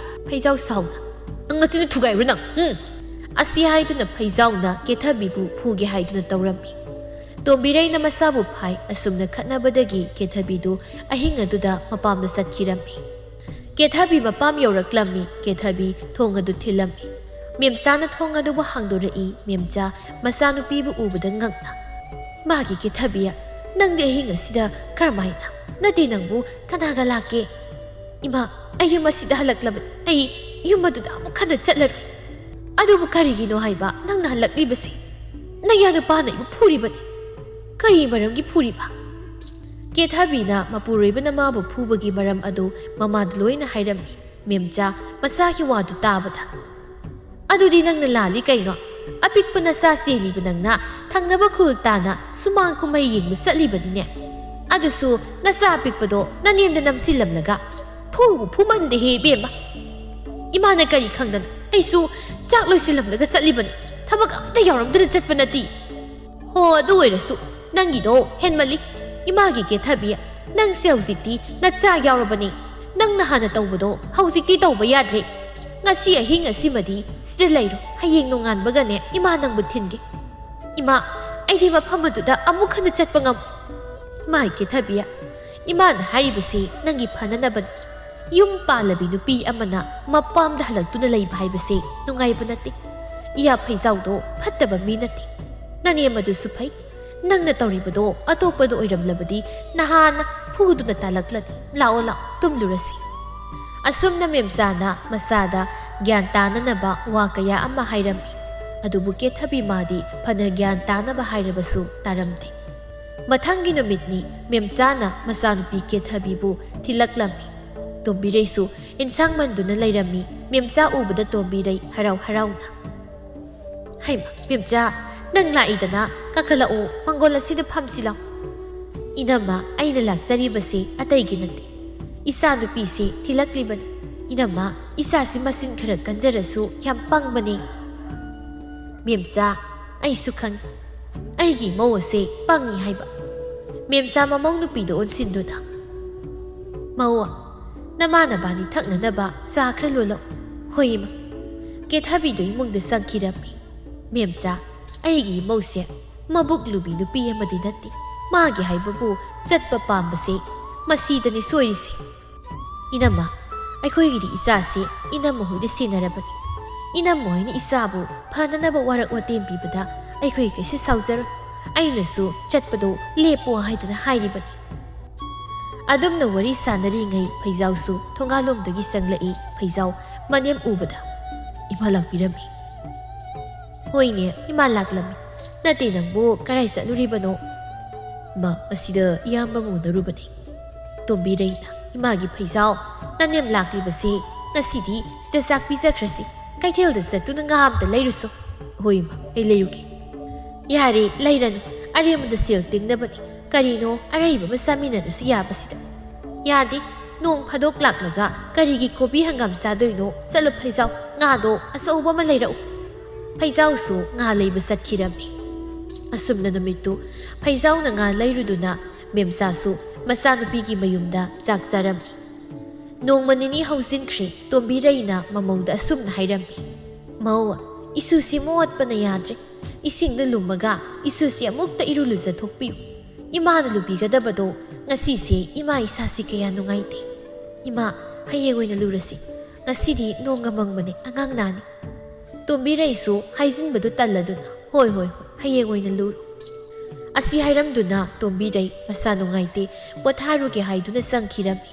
ꯐꯩꯖꯥꯎ ꯁꯥꯎꯅ, "ꯅꯪ ꯅꯆꯤꯟꯗꯨ ꯊꯨꯒꯥꯏꯔꯨ ꯅꯪ, ꯎꯝ!" ꯑꯁꯤ ꯍꯥꯏꯗꯨꯅ ꯐꯩꯖꯥꯎꯅ ꯀꯦꯊꯕꯤꯕꯨ ꯐꯨꯒꯦ ꯍꯥꯏꯗꯨꯅ ꯇꯧꯔꯝꯃꯤ꯫ ꯇꯣꯝꯕꯤꯔꯩꯅ ꯃꯆꯥꯕꯨ ꯐꯥꯏ꯫ ꯑꯁꯨꯝꯅ ꯈꯠꯅꯕꯗꯒꯤ ꯀꯦꯊꯕꯤꯗꯨ ꯑꯍꯤꯡ ꯑꯗꯨꯗ ꯃꯄꯥꯝꯗ ꯆꯠꯈꯤꯔꯝꯃꯤ꯫ ꯀꯦꯊꯕꯤ ꯃꯄꯥꯝ ꯌꯧꯔꯛꯂꯝꯃꯤ꯫ ꯀꯦꯊꯕꯤ ꯊꯣꯡ ꯑꯗꯨ ꯊꯤꯜꯂꯝꯃꯤ꯫ ꯃꯦꯝꯆꯥꯅ ꯊꯣꯡ ꯑꯗꯨꯕꯨ ꯍꯥꯡꯗꯣꯔꯛꯏ꯫ ꯃꯦꯝꯆꯥ ꯃꯆꯥꯅꯨꯄꯤꯕꯨ ꯎꯕꯗ ꯉꯛꯅ, "ꯃꯥꯒꯤ ꯀꯦꯊꯕꯤ, ꯅꯪꯗꯤ ꯑꯍꯤꯡ ꯑꯁꯤꯗ ꯀꯔꯝꯍꯥꯏꯅ? ꯅꯠꯇꯦ, ꯅꯪꯕꯨ ꯀꯅꯥꯒ ꯂꯥꯛꯀꯦ?" "ꯏꯃꯥ, ꯑꯩ ꯌꯨꯝ ꯑꯁꯤꯗ ꯍꯜꯂꯛꯂꯕꯅꯤ꯫ ꯑꯩ ꯌꯨꯝ ꯑꯗꯨꯗ ꯑꯃꯨꯛ ꯍꯟꯅ ꯆꯠꯂꯔꯣꯏ꯫ ꯑꯗꯨꯕꯨ ꯀꯔꯤꯒꯤꯅꯣ ꯍꯥꯏꯕ ꯅꯪꯅ ꯍꯜꯂꯛꯂꯤꯕꯁꯤ? ꯅꯌꯥ ꯅꯨꯄꯥꯅ ꯑꯩꯕꯨ ꯐꯨꯔꯤꯕꯅꯤ꯫ ꯀꯔꯤ ꯃꯔꯝꯒꯤ ꯐꯨꯔꯤꯕ?" ꯀꯦꯊꯕꯤꯅ ꯃꯄꯨꯔꯣꯏꯕꯅ ꯃꯥꯕꯨ ꯐꯨꯕꯒꯤ ꯃꯔꯝ ꯑꯗꯨ ꯃꯃꯥꯗ ꯂꯣꯏꯅ ꯍꯥꯏꯔꯝꯃꯤ꯫ ꯃꯦꯝꯆꯥ ꯃꯆꯥꯒꯤ ꯋꯥꯗꯨ ꯇꯥꯕꯗ, "ꯑꯗꯨꯗꯤ ꯅꯪꯅ ꯂꯥꯜꯂꯤ ꯀꯩꯅꯣ? ꯑꯄꯤꯛꯄ ꯅꯆꯥ ꯆꯦꯜꯂꯤꯕ ꯅꯪꯅ ꯊꯪꯅꯕ ꯈꯨꯜ ꯇꯥꯅ ꯁꯨꯃꯥꯡ ꯀꯨꯝꯍꯩ ꯌꯦꯡꯕ ꯆꯠꯂꯤꯕꯅꯤꯅꯦ꯫ ꯑꯗꯨꯁꯨ ꯅꯆꯥ ꯑꯄꯤꯛꯄꯗꯣ ꯅꯅꯦꯝꯗ ꯅꯝꯁꯤꯜꯂꯝꯂꯒ ꯐꯨꯕꯨ ꯐꯨꯃꯟꯗꯦꯍꯦ ꯏꯕꯦꯝꯃ꯫ ꯏꯃꯥꯅ ꯀꯔꯤ ꯈꯪꯗꯅ ꯑꯩꯁꯨ ꯆꯥꯛ ꯂꯣꯏꯁꯤꯜꯂꯝꯂꯒ ꯆꯠꯂꯤꯕꯅꯤ꯫ ꯊꯕꯛ ꯑꯝꯇ ꯌꯥꯎꯔꯝꯗꯅ ꯆꯠꯄ ꯅꯠꯇꯦ꯫ ꯍꯣ, ꯑꯗꯨ ꯑꯣꯏꯔꯁꯨ ꯅꯪꯒꯤꯗꯣ ꯍꯦꯟꯃꯜꯂꯤ꯫ ꯏꯃꯥꯒꯤ ꯀꯦꯊꯕꯤ, ꯅꯪꯁꯦ ꯍꯧꯖꯤꯛꯇꯤ ꯅꯆꯥ ꯌꯥꯎꯔꯕꯅꯤ꯫ ꯅꯪꯅ ꯍꯥꯟꯅ ꯇꯧꯕꯗꯣ ꯍꯧꯖꯤꯛꯇꯤ ꯇꯧꯕ ꯌꯥꯗ꯭ꯔꯦ꯫ ꯉꯁꯤ ꯑꯍꯤꯡ ꯑꯁꯤꯃꯗꯤ ꯁꯤꯗ ꯂꯩꯔꯣ꯫ ꯍꯌꯦꯡ ꯅꯣꯡꯉꯥꯟꯕꯒꯅꯦ ꯏꯃꯥ ꯅꯪꯕꯨ ꯊꯤꯟꯒꯦ꯫" "ꯏꯃꯥ, ꯑꯩꯗꯤ ꯃꯐꯝ ꯑꯗꯨꯗ ꯑꯃꯨꯛ ꯍꯟꯅ ꯆꯠꯄ ꯉꯝ-" "ꯏꯃꯥ ꯀꯦꯊꯕꯤ, ꯏꯃꯥꯅ ꯍꯥꯏꯔꯤꯕꯁꯤ ꯅꯪꯒꯤ ꯐꯅꯅꯕꯅꯤ꯫ ꯌꯨꯝ ꯄꯥꯜꯂꯕꯤ ꯅꯨꯄꯤ ꯑꯃꯅ ꯃꯄꯥꯝꯗ ꯍꯜꯂꯛꯇꯨꯅ ꯂꯩꯕ ꯍꯥꯏꯕꯁꯦ ꯅꯨꯡꯉꯥꯏꯕ ꯅꯠꯇꯦ꯫ ꯏꯌꯥ ꯐꯩꯖꯥꯎꯗꯣ ꯐꯠꯇꯕ ꯃꯤ ꯅꯠꯇꯦ꯫ ꯅꯅꯦꯝ ꯑꯗꯨꯁꯨ ꯐꯩ꯫ ꯅꯪꯅ ꯇꯧꯔꯤꯕꯗꯣ ꯑꯇꯣꯞꯄꯗ ꯑꯣꯏꯔꯝꯂꯕꯗꯤ ꯅꯍꯥꯟꯅ ꯐꯨꯗꯨꯅ ꯇꯥꯜꯂꯛꯂꯅꯤ꯫ ꯂꯥꯛꯑꯣ, ꯂꯥꯛꯑꯣ, ꯇꯨꯝꯂꯨꯔꯁꯤ꯫" ꯑꯁꯨꯝꯅ ꯃꯦꯝꯆꯥꯅ ꯃꯆꯥꯗ ꯒ꯭ꯌꯥꯟ ꯇꯥꯅꯅꯕ ꯋꯥ ꯀꯌꯥ ꯑꯃ ꯍꯥꯏꯔꯝꯃꯤ꯫ ꯑꯗꯨꯕꯨ ꯀꯦꯊꯕꯤ ꯃꯥꯗꯤ ꯐꯅ ꯒ꯭ꯌꯥꯟ ꯇꯥꯅꯕ ꯍꯥꯏꯔꯕꯁꯨ ꯇꯥꯔꯝꯗꯦ꯫ ꯃꯊꯪꯒꯤ ꯅꯨꯃꯤꯠꯅꯤ꯫ ꯃꯦꯝꯆꯥꯅ ꯃꯆꯥꯅꯨꯄꯤ ꯀꯦꯊꯕꯤꯕꯨ ꯊꯤꯜꯂꯛꯂꯝꯃꯤ꯫ ꯇꯣꯝꯕꯤꯔꯩꯁꯨ ꯏꯟꯁꯥꯡ ꯃꯟꯗꯨꯅ ꯂꯩꯔꯝꯃꯤ꯫ ꯃꯦꯝꯆꯥ ꯎꯕꯗ ꯇꯣꯝꯕꯤꯔꯩ ꯍꯔꯥꯎ ꯍꯔꯥꯎꯅ, "ꯍꯩꯃ, ꯃꯦꯝꯆꯥ, ꯅꯪ ꯂꯥꯛꯏꯗꯅ, ꯀꯥꯈꯠꯂꯛꯎ, ꯃꯪꯒꯣꯜ ꯑꯁꯤꯗ ꯐꯝꯁꯤ ꯂꯥꯎ꯫" "ꯏꯅꯝꯃ, ꯑꯩꯅ ꯂꯥꯛꯆꯔꯤꯕꯁꯤ ꯑꯇꯩꯒꯤ ꯅꯠꯇꯦ, ꯏꯆꯥ ꯅꯨꯄꯤꯁꯤ ꯊꯤꯜꯂꯛꯂꯤꯕꯅꯤ꯫ ꯏꯅꯝꯃ, ꯏꯆꯥꯁꯤ ꯃꯆꯤꯟ ꯈꯔ ꯀꯟꯖꯔꯁꯨ ꯌꯥꯝ ꯄꯪꯕꯅꯤ꯫" "ꯃꯦꯝꯆꯥ, ꯑꯩꯁꯨ ꯈꯪꯏ, ꯑꯩꯒꯤ ꯏꯃꯧ ꯑꯁꯦ ꯄꯪꯉꯤ ꯍꯥꯏꯕ꯫" ꯃꯦꯝꯆꯥ ꯃꯃꯧ ꯅꯨꯄꯤꯗ ꯑꯣꯟꯁꯤꯟꯗꯨꯅ, "ꯃꯧ, ꯅꯃꯥ ꯅꯕꯥꯅꯤ ꯊꯛꯅꯅꯕ ꯆꯥ ꯈꯔ ꯂꯣꯜꯂꯛꯎ꯫" "ꯍꯣꯏ, ꯏꯃꯥ꯫" ꯀꯦꯊꯕꯤꯗꯨ ꯏꯃꯨꯡꯗ ꯆꯪꯈꯤꯔꯝꯃꯤ꯫ "ꯃꯦꯝꯆꯥ, ꯑꯩꯒꯤ ꯏꯃꯧꯁꯦ ꯃꯕꯨꯛ ꯂꯨꯕꯤ ꯅꯨꯄꯤ ꯑꯃꯗꯤ ꯅꯠꯇꯦ꯫ ꯃꯥꯒꯤ ꯍꯥꯏꯕꯕꯨ ꯆꯠꯄ ꯄꯥꯝꯕꯁꯦ ꯃꯁꯤꯗꯅꯤ ꯁꯣꯏꯔꯤꯁꯦ꯫ ꯏꯅꯝꯃ, ꯑꯩꯈꯣꯏꯒꯤꯗꯤ ꯏꯆꯥꯁꯤ ꯏꯅꯝꯃ ꯍꯣꯏꯗ ꯁꯤꯟꯅꯔꯕꯅꯤ꯫ ꯏꯅꯝꯃ ꯍꯣꯏꯅ ꯏꯆꯥꯕꯨ ꯐꯅꯅꯕ ꯋꯥꯔꯛ ꯋꯥꯇꯦꯝ ꯄꯤꯕꯗ ꯑꯩꯈꯣꯏ ꯀꯩꯁꯨ ꯁꯥꯎꯖꯔꯣꯏ꯫ ꯑꯩꯅꯁꯨ ꯆꯠꯄꯗꯨ ꯂꯦꯞꯄꯣ ꯍꯥꯏꯗꯅ ꯍꯥꯏꯔꯤꯕꯅꯤ꯫" ꯑꯗꯨꯝꯅ ꯋꯥꯔꯤ ꯁꯥꯟꯅꯔꯤꯉꯩ ꯐꯩꯖꯥꯎꯁꯨ ꯊꯣꯡꯒꯥꯜꯂꯣꯝꯗꯒꯤ ꯆꯪꯂꯛꯏ꯫ ꯐꯩꯖꯥꯎ ꯃꯅꯦꯝ ꯎꯕꯗ ꯏꯃꯥ ꯂꯥꯛꯄꯤꯔꯝꯃꯤ꯫ "ꯍꯣꯏꯅꯦ, ꯏꯃꯥ ꯂꯥꯛꯂꯝꯃꯤ꯫ ꯅꯠꯇꯦ, ꯅꯪꯕꯨ ꯀꯔꯥꯏ ꯆꯠꯂꯨꯔꯤꯕꯅꯣ?" "ꯃꯥ, ꯑꯁꯤꯗ ꯏꯌꯥꯝꯕ ꯑꯃ ꯎꯅꯔꯨꯕꯅꯦ꯫" ꯇꯣꯝꯕꯤꯔꯩꯅ, "ꯏꯃꯥꯒꯤ ꯐꯩꯖꯥꯎ, ꯅꯅꯦꯝ ꯂꯥꯛꯂꯤꯕꯁꯦ ꯉꯁꯤꯗꯤ ꯁꯤꯗ ꯆꯥꯛ ꯄꯤꯖꯈ꯭ꯔꯁꯤ꯫ ꯀꯩꯊꯦꯜꯗ ꯆꯠꯇꯨꯅ ꯉꯥ ꯑꯝꯇ ꯂꯩꯔꯨꯁꯣ꯫" "ꯍꯣꯏ ꯏꯃꯥ, ꯑꯩ ꯂꯩꯔꯨꯒꯦ꯫" "ꯌꯥꯔꯦ, ꯂꯩꯔꯅꯨ꯫ ꯑꯔꯦꯝꯕꯗ ꯁꯦꯜ ꯇꯤꯡꯅꯕꯅꯤ꯫ ꯀꯔꯤꯅꯣ, ꯑꯔꯩꯕ ꯑꯃ ꯆꯥꯃꯤꯟꯅꯔꯁꯨ ꯌꯥꯕꯁꯤꯗ꯫" "ꯌꯥꯗꯦ꯫ ꯅꯣꯡ ꯐꯥꯗꯣꯛ ꯂꯥꯛꯂꯒ ꯀꯔꯤꯒꯤ ꯀꯣꯕꯤ ꯍꯪꯒꯥꯝ ꯆꯥꯗꯣꯏꯅꯣ? ꯆꯠꯂꯣ ꯐꯩꯖꯥꯎ, ꯉꯥꯗꯣ ꯑꯆꯧꯕ ꯑꯃ ꯂꯩꯔꯛꯎ꯫" ꯐꯩꯖꯥꯎꯁꯨ ꯉꯥ ꯂꯩꯕ ꯆꯠꯈꯤꯔꯝꯃꯤ꯫ ꯑꯁꯨꯝꯅ ꯅꯨꯃꯤꯠꯇꯨ ꯐꯩꯖꯥꯎꯅ ꯉꯥ ꯂꯩꯔꯨꯗꯨꯅ ꯃꯦꯝꯆꯥꯁꯨ ꯃꯆꯥꯅꯨꯄꯤꯒꯤ ꯃꯌꯨꯝꯗ ꯆꯥꯛ ꯆꯥꯔꯝꯃꯤ꯫ ꯅꯣꯡꯃ ꯅꯤꯅꯤ ꯍꯧꯖꯤꯟꯈ꯭ꯔꯦ꯫ ꯇꯣꯝꯕꯤꯔꯩꯅ ꯃꯃꯧꯗ ꯑꯁꯨꯝꯅ ꯍꯥꯏꯔꯝꯃꯤ, "ꯃꯧ, ꯏꯁꯨꯁꯤ ꯃꯣꯠꯄꯅ ꯌꯥꯗ꯭ꯔꯦ꯫ ꯏꯁꯤꯡꯗ ꯂꯨꯝꯃꯒ ꯏꯁꯨꯁꯤ ꯑꯃꯨꯛꯇ ꯏꯔꯨ ꯂꯨꯖꯊꯣꯛꯄꯤꯌꯨ꯫ ꯏꯃꯥꯅ ꯂꯨꯕꯤꯒꯗꯕꯗꯣ ꯉꯁꯤꯁꯦ ꯏꯃꯥ ꯏꯁꯥꯁꯤ ꯀꯌꯥ ꯅꯨꯡꯉꯥꯏꯇꯦ꯫ ꯏꯃꯥ, ꯍꯌꯦꯡ ꯑꯣꯏꯅ ꯂꯨꯔꯁꯤ꯫ ꯉꯁꯤꯗꯤ ꯅꯣꯡꯒ ꯃꯪꯕꯅꯦ, ꯑꯉꯥꯡ ꯅꯥꯅꯤ꯫" ꯇꯣꯝꯕꯤꯔꯩꯁꯨ ꯍꯥꯏꯖꯤꯟꯕꯗꯨ ꯇꯜꯂꯗꯨꯅ, "ꯍꯣꯏ, ꯍꯣꯏ, ꯍꯣꯏ, ꯍꯌꯦꯡ ꯑꯣꯏꯅ ꯂꯨꯔꯣ꯫" ꯑꯁꯤ ꯍꯥꯏꯔꯝꯗꯨꯅ ꯇꯣꯝꯕꯤꯔꯩ ꯃꯁꯥ ꯅꯨꯡꯉꯥꯏꯇꯦ, ꯄꯣꯊꯥꯔꯨꯒꯦ ꯍꯥꯏꯗꯨꯅ ꯆꯪꯈꯤꯔꯝꯃꯤ꯫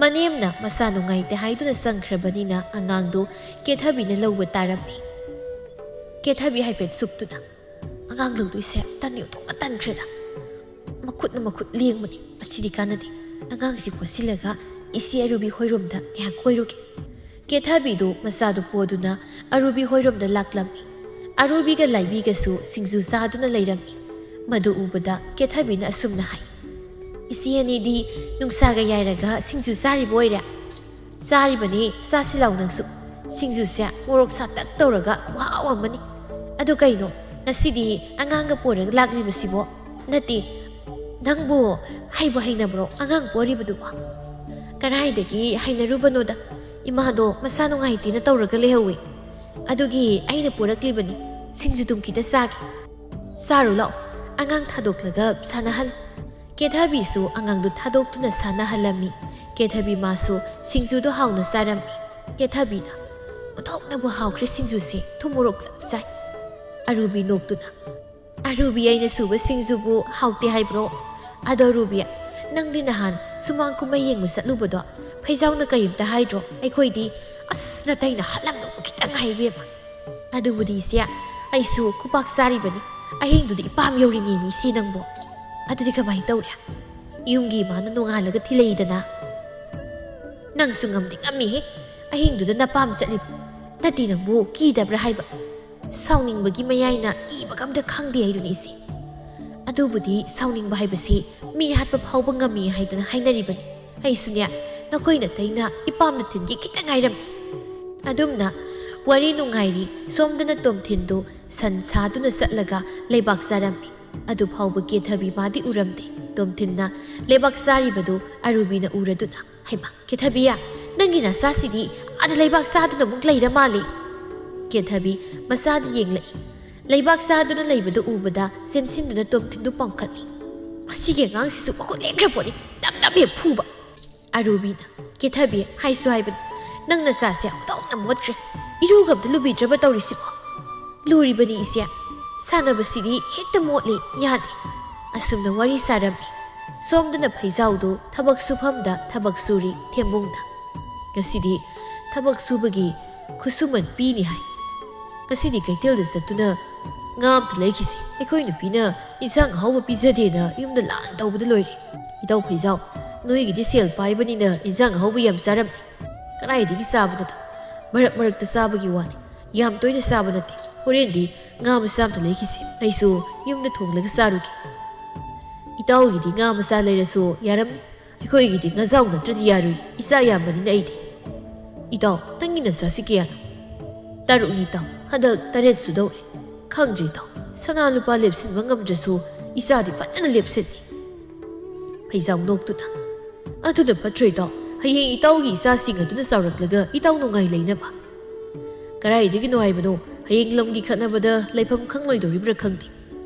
ꯃꯅꯦꯝꯅ ꯃꯁꯥ ꯅꯨꯡꯉꯥꯏꯇꯦ ꯍꯥꯏꯗꯨꯅ ꯆꯪꯈ꯭ꯔꯕꯅꯤꯅ ꯑꯉꯥꯡꯗꯨ ꯀꯦꯊꯕꯤꯅ ꯂꯧꯕ ꯇꯥꯔꯝꯃꯤ꯫ ꯀꯦꯊꯕꯤ ꯍꯥꯏꯐꯦꯠ ꯁꯨꯞꯇꯨꯅ, "ꯑꯉꯥꯡ ꯂꯧꯗꯣꯏꯁꯦ ꯇꯟꯗꯤ ꯑꯣꯟꯊꯣꯛꯅ ꯇꯟꯈ꯭ꯔꯦꯗ꯫ ꯃꯈꯨꯠꯅ ꯃꯈꯨꯠ ꯂꯦꯡꯕꯅꯤ꯫ ꯃꯁꯤꯗꯤ ꯀꯥꯟꯅꯗꯦ꯫ ꯑꯉꯥꯡꯁꯤ ꯄꯣꯠꯁꯤꯜꯂꯒ ꯏꯆꯦ ꯑꯔꯨꯕꯤ ꯍꯣꯏꯔꯣꯝꯗ ꯉꯥꯏꯍꯥꯛ ꯀꯣꯏꯔꯨꯒꯦ꯫" ꯀꯦꯊꯕꯤꯗꯨ ꯃꯆꯥꯗꯨ ꯄꯣꯗꯨꯅ ꯑꯔꯨꯕꯤ ꯍꯣꯏꯔꯣꯝꯗ ꯂꯥꯛꯂꯝꯃꯤ꯫ ꯑꯔꯨꯕꯤꯒ ꯂꯥꯏꯕꯤꯒꯁꯨ ꯁꯤꯡꯖꯨ ꯆꯥꯗꯨꯅ ꯂꯩꯔꯝꯃꯤ꯫ ꯃꯗꯨ ꯎꯕꯗ ꯀꯦꯊꯕꯤꯅ ꯑꯁꯨꯝꯅ ꯍꯥꯏ, "ꯏꯆꯦ ꯑꯅꯤꯗꯤ ꯅꯨꯡꯁꯥꯒ ꯌꯥꯏꯔꯒ ꯁꯤꯡꯖꯨ ꯆꯥꯔꯤꯕ ꯑꯣꯏꯔꯦ?" "ꯆꯥꯔꯤꯕꯅꯤ, ꯆꯥꯁꯤ ꯂꯥꯎ ꯅꯪꯁꯨ꯫ ꯁꯤꯡꯖꯨꯁꯦ ꯃꯣꯔꯣꯛ ꯁꯥꯇꯛ ꯇꯧꯔꯒ ꯈꯨꯍꯥꯎ ꯑꯃꯅꯤ꯫ ꯑꯗꯨ ꯀꯩꯅꯣ, ꯉꯁꯤꯗꯤ ꯑꯉꯥꯡꯒ ꯄꯣꯔꯒ ꯂꯥꯛꯂꯤꯕꯁꯤꯕꯣ? ꯅꯠꯇꯦ, ꯅꯪꯕꯨ ꯍꯩꯕꯨ ꯍꯩꯅꯕ꯭ꯔꯣ ꯑꯉꯥꯡ ꯄꯣꯔꯤꯕꯗꯨꯕꯣ?" "ꯀꯗꯥꯏꯗꯒꯤ ꯍꯩꯅꯔꯨꯕꯅꯣꯗ, ꯏꯃꯥꯗꯣ ꯃꯁꯥ ꯅꯨꯡꯉꯥꯏꯇꯦꯅ ꯇꯧꯔꯒ ꯂꯩꯍꯧꯋꯤ꯫ ꯑꯗꯨꯒꯤ ꯑꯩꯅ ꯄꯣꯔꯛꯂꯤꯕꯅꯤ, ꯁꯤꯡꯖꯨꯗꯨꯝ ꯈꯤꯇ ꯆꯥꯒꯦ꯫" "ꯆꯥꯔꯨ ꯂꯥꯛꯑꯣ, ꯑꯉꯥꯡ ꯊꯥꯗꯣꯛꯂꯒ ꯁꯥꯟꯅꯍꯜꯂꯨ꯫" ꯀꯦꯊꯕꯤꯁꯨ ꯑꯉꯥꯡꯗꯨ ꯊꯥꯗꯣꯛꯇꯨꯅ ꯁꯥꯟꯅꯍꯜꯂꯝꯃꯤ꯫ ꯀꯦꯊꯕꯤ ꯃꯥꯁꯨ ꯁꯤꯡꯖꯨꯗꯨ ꯍꯥꯎꯅ ꯆꯥꯔꯝꯃꯤ꯫ ꯀꯦꯊꯕꯤꯅ, "ꯑꯣꯟꯊꯣꯛꯅꯕꯨ ꯍꯥꯎꯈ꯭ꯔꯦ ꯁꯤꯡꯖꯨꯁꯦ, ꯊꯨꯝ ꯃꯣꯔꯣꯛ ꯆꯞ ꯆꯥꯏ꯫" ꯑꯔꯨꯕꯤ ꯅꯣꯛꯇꯨꯅ, "ꯑꯔꯨꯕꯤ ꯑꯩꯅ ꯁꯨꯕ ꯁꯤꯡꯖꯨꯕꯨ ꯍꯥꯎꯇꯦ ꯍꯥꯏꯕ꯭ꯔꯣ? ꯑꯗꯣ ꯑꯔꯨꯕꯤ, "ꯅꯪꯗꯤ ꯅꯍꯥꯟ ꯁꯨꯃꯥꯡ ꯀꯨꯝꯍꯩ ꯌꯦꯡꯕ ꯆꯠꯂꯨꯕꯗꯣ ꯐꯩꯖꯥꯎꯅ ꯀꯔꯤꯝꯇ ꯍꯥꯏꯗ꯭ꯔꯣ? ꯑꯩꯈꯣꯏꯗꯤ ꯑꯁ ꯅꯇꯩꯅ ꯍꯥꯠꯂꯝꯗꯧꯕ ꯈꯤꯇꯪ ꯉꯥꯏ ꯏꯕꯦꯝꯃ꯫ ꯑꯗꯨꯕꯨꯗꯤ ꯏꯆꯦ, ꯑꯩꯁꯨ ꯈꯨꯄꯥꯛ ꯆꯥꯔꯤꯕꯅꯤ꯫ ꯑꯍꯤꯡꯗꯨꯗꯤ ꯏꯄꯥꯝ ꯌꯧꯔꯤꯅꯦꯃꯤ ꯏꯆꯦ ꯅꯪꯕꯣ꯫ ꯑꯗꯨꯗꯤ ꯀꯃꯥꯏꯅ ꯇꯧꯔꯦ? ꯌꯨꯝꯒꯤ ꯏꯃꯥꯅ ꯅꯣꯡꯉꯥꯜꯂꯒ ꯊꯤꯜꯂꯛꯏꯗꯅ?" "ꯅꯪꯁꯨ ꯉꯝꯗꯤ ꯉꯝꯃꯤꯍꯦ꯫ ꯑꯍꯤꯡꯗꯨꯗ ꯅꯄꯥꯝ ꯆꯠꯂꯤꯕ ꯅꯠꯇꯦ ꯅꯪꯕꯨ ꯀꯤꯗꯕ꯭ꯔꯥ ꯍꯥꯏꯕ?" "ꯁꯥꯎꯅꯤꯡꯕꯒꯤ ꯃꯌꯥꯏꯅ ꯀꯤꯕꯒ ꯑꯝꯇ ꯈꯪꯗꯦ ꯍꯥꯏꯗꯨꯅꯤ ꯏꯆꯦ꯫ ꯑꯗꯨꯕꯨꯗꯤ ꯁꯥꯎꯅꯤꯡꯕ ꯍꯥꯏꯕꯁꯤ ꯃꯤ ꯍꯥꯠꯄ ꯐꯥꯎꯕ ꯉꯝꯃꯤ ꯍꯥꯏꯗꯅ ꯍꯥꯏꯅꯔꯤꯕꯅꯤ꯫ ꯑꯩꯁꯨꯅꯦ ꯅꯈꯣꯏ ꯅꯇꯩꯅ ꯏꯄꯥꯝꯅ ꯊꯤꯟꯒꯦ ꯈꯤꯇꯪ ꯉꯥꯏꯔꯝꯃꯤ꯫" ꯑꯗꯨꯝꯅ ꯋꯥꯔꯤ ꯅꯨꯡꯉꯥꯏꯔꯤ꯫ ꯁꯣꯝꯗꯅ ꯇꯣꯝꯊꯤꯟꯗꯨ ꯁꯟ ꯁꯥꯗꯨꯅ ꯆꯠꯂꯒ ꯂꯩꯕꯥꯛ ꯆꯥꯔꯝꯃꯤ꯫ ꯑꯗꯨ ꯐꯥꯎꯕ ꯀꯦꯊꯕꯤ ꯃꯥꯗꯤ ꯎꯔꯝꯗꯦ꯫ ꯇꯣꯝꯊꯤꯟꯅ ꯂꯩꯕꯥꯛ ꯆꯥꯔꯤꯕꯗꯨ ꯑꯔꯨꯕꯤꯅ ꯎꯔꯗꯨꯅ, "ꯍꯩꯃꯥ, ꯀꯦꯊꯕꯤ, ꯅꯪꯒꯤ ꯅꯆꯥꯁꯤꯗꯤ ꯑꯥꯗ ꯂꯩꯕꯥꯛ ꯆꯥꯗꯨꯅ ꯑꯃꯨꯛ ꯂꯩꯔ ꯃꯥꯜꯂꯦ꯫" ꯀꯦꯊꯕꯤ ꯃꯆꯥꯗ ꯌꯦꯡꯂꯛꯏ꯫ ꯂꯩꯕꯥꯛ ꯆꯥꯗꯨꯅ ꯂꯩꯕꯗꯨ ꯎꯕꯗ ꯆꯦꯟꯁꯤꯟꯗꯨꯅ ꯇꯣꯝꯊꯤꯟꯗꯨ ꯄꯥꯝꯈꯠꯂꯤ꯫ "ꯃꯁꯤꯒꯤ ꯑꯉꯥꯡꯁꯤꯁꯨ ꯃꯈꯨꯠ ꯂꯦꯡꯈ꯭ꯔ ꯄꯣꯠꯅꯤ, ꯅꯝ ꯅꯝ ꯍꯦꯛ ꯐꯨꯕ꯫" ꯑꯔꯨꯕꯤꯅ, "ꯀꯦꯊꯕꯤ, ꯍꯥꯏꯁꯨ ꯍꯥꯏꯕꯅꯤ, ꯅꯪ ꯅꯆꯥꯁꯦ ꯑꯣꯟꯊꯣꯛꯅ ꯃꯣꯠꯈ꯭ꯔꯦ꯫ ꯏꯔꯨꯒ ꯑꯝꯇ ꯂꯨꯕꯤꯗ꯭ꯔꯕ ꯇꯧꯔꯤꯁꯤꯕꯣ?" "ꯂꯨꯔꯤꯕꯅꯤ ꯏꯆꯦ, ꯁꯥꯟꯅꯕꯁꯤꯗꯤ ꯍꯦꯛꯇ ꯃꯣꯠꯂꯤ, ꯌꯥꯗꯦ꯫" ꯑꯁꯨꯝꯅ ꯋꯥꯔꯤ ꯁꯥꯔꯝꯃꯤ꯫ ꯁꯣꯝꯗꯅ ꯐꯩꯖꯥꯎꯗꯨ ꯊꯕꯛ ꯁꯨꯐꯝꯗ ꯊꯕꯛ ꯁꯨꯔꯤ ꯊꯦꯝꯕꯨꯡꯅ꯫ "ꯉꯁꯤꯗꯤ ꯊꯕꯛ ꯁꯨꯕꯒꯤ ꯈꯨꯠꯁꯨꯃꯟ ꯄꯤꯅꯤ ꯍꯥꯏ꯫ ꯉꯁꯤꯗꯤ ꯀꯩꯊꯦꯜꯗ ꯆꯠꯇꯨꯅ ꯉꯥ ꯑꯝꯇ ꯂꯩꯈꯤꯁꯤ꯫ ꯑꯩꯈꯣꯏ ꯅꯨꯄꯤꯅ ꯏꯟꯁꯥꯡ ꯑꯍꯥꯎꯕ ꯄꯤꯖꯗꯦꯅ ꯌꯨꯝꯗ ꯂꯥꯟ ꯇꯧꯕꯗ ꯂꯣꯏꯔꯦ꯫" "ꯏꯇꯥꯎ ꯐꯩꯖꯥꯎ, ꯅꯣꯏꯒꯤꯗꯤ ꯁꯦꯜ ꯄꯥꯏꯕꯅꯤꯅ ꯏꯟꯁꯥꯡ ꯑꯍꯥꯎꯕ ꯌꯥꯝ ꯆꯥꯔꯝꯅꯤ꯫" "ꯀꯗꯥꯏꯗꯒꯤ ꯆꯥꯕꯅꯣꯗ, ꯃꯔꯛ ꯃꯔꯛꯇ ꯆꯥꯕꯒꯤ ꯋꯥꯅꯤ, ꯌꯥꯝ ꯇꯣꯏꯅ ꯆꯥꯕ ꯅꯠꯇꯦ꯫ ꯍꯣꯔꯦꯟꯗꯤ ꯉꯥ ꯃꯆꯥ ꯑꯝꯇ ꯂꯩꯈꯤꯁꯤ, ꯑꯩꯁꯨ ꯌꯨꯝꯗ ꯊꯣꯡꯂꯒ ꯆꯥꯔꯨꯒꯦ꯫" "ꯏꯇꯥꯎꯒꯤꯗꯤ ꯉꯥ ꯃꯆꯥ ꯂꯩꯔꯁꯨ ꯌꯥꯔꯝꯅꯤ, ꯑꯩꯈꯣꯏꯒꯤꯗꯤ ꯉꯥꯖꯥꯎ ꯅꯠꯇ꯭ꯔꯗꯤ ꯌꯥꯔꯣꯏ, ꯏꯆꯥ ꯌꯥꯝꯕꯅꯤꯅ ꯑꯩꯗꯤ꯫" "ꯏꯇꯥꯎ, ꯅꯪꯒꯤ ꯅꯆꯥꯁꯤ ꯀꯌꯥꯅꯣ?" "ꯇꯔꯨꯛꯅꯤ ꯏꯇꯥꯎ, ꯍꯟꯗꯛ ꯇꯔꯦꯠ ꯁꯨꯗꯧꯔꯦ꯫" "ꯈꯪꯗ꯭ꯔꯦ ꯏꯇꯥꯎ, ꯁꯅꯥ ꯂꯨꯄꯥ ꯂꯦꯞꯁꯤꯟꯕ ꯉꯝꯗ꯭ꯔꯁꯨ ꯏꯆꯥꯗꯤ ꯐꯖꯅ ꯂꯦꯞꯁꯤꯜꯂꯤ꯫" ꯐꯩꯖꯥꯎ ꯅꯣꯛꯇꯨꯅ, "ꯑꯗꯨꯅ ꯐꯠꯇ꯭ꯔꯣ ꯏꯇꯥꯎ? ꯍꯌꯦꯡ ꯏꯇꯥꯎꯒꯤ ꯏꯆꯥꯁꯤꯡ ꯑꯗꯨꯅ ꯆꯥꯎꯔꯛꯂꯒ ꯏꯇꯥꯎ ꯅꯨꯡꯉꯥꯏ ꯂꯩꯅꯕ꯫" "ꯀꯗꯥꯏꯗꯒꯤ ꯅꯨꯡꯉꯥꯏꯕꯅꯣ? ꯍꯌꯦꯡ ꯂꯝꯒꯤ ꯈꯠꯅꯕꯗ ꯂꯩꯐꯝ ꯈꯪꯂꯣꯏꯗꯧꯔꯤꯕ꯭ꯔꯥ ꯈꯪꯗꯦ꯫"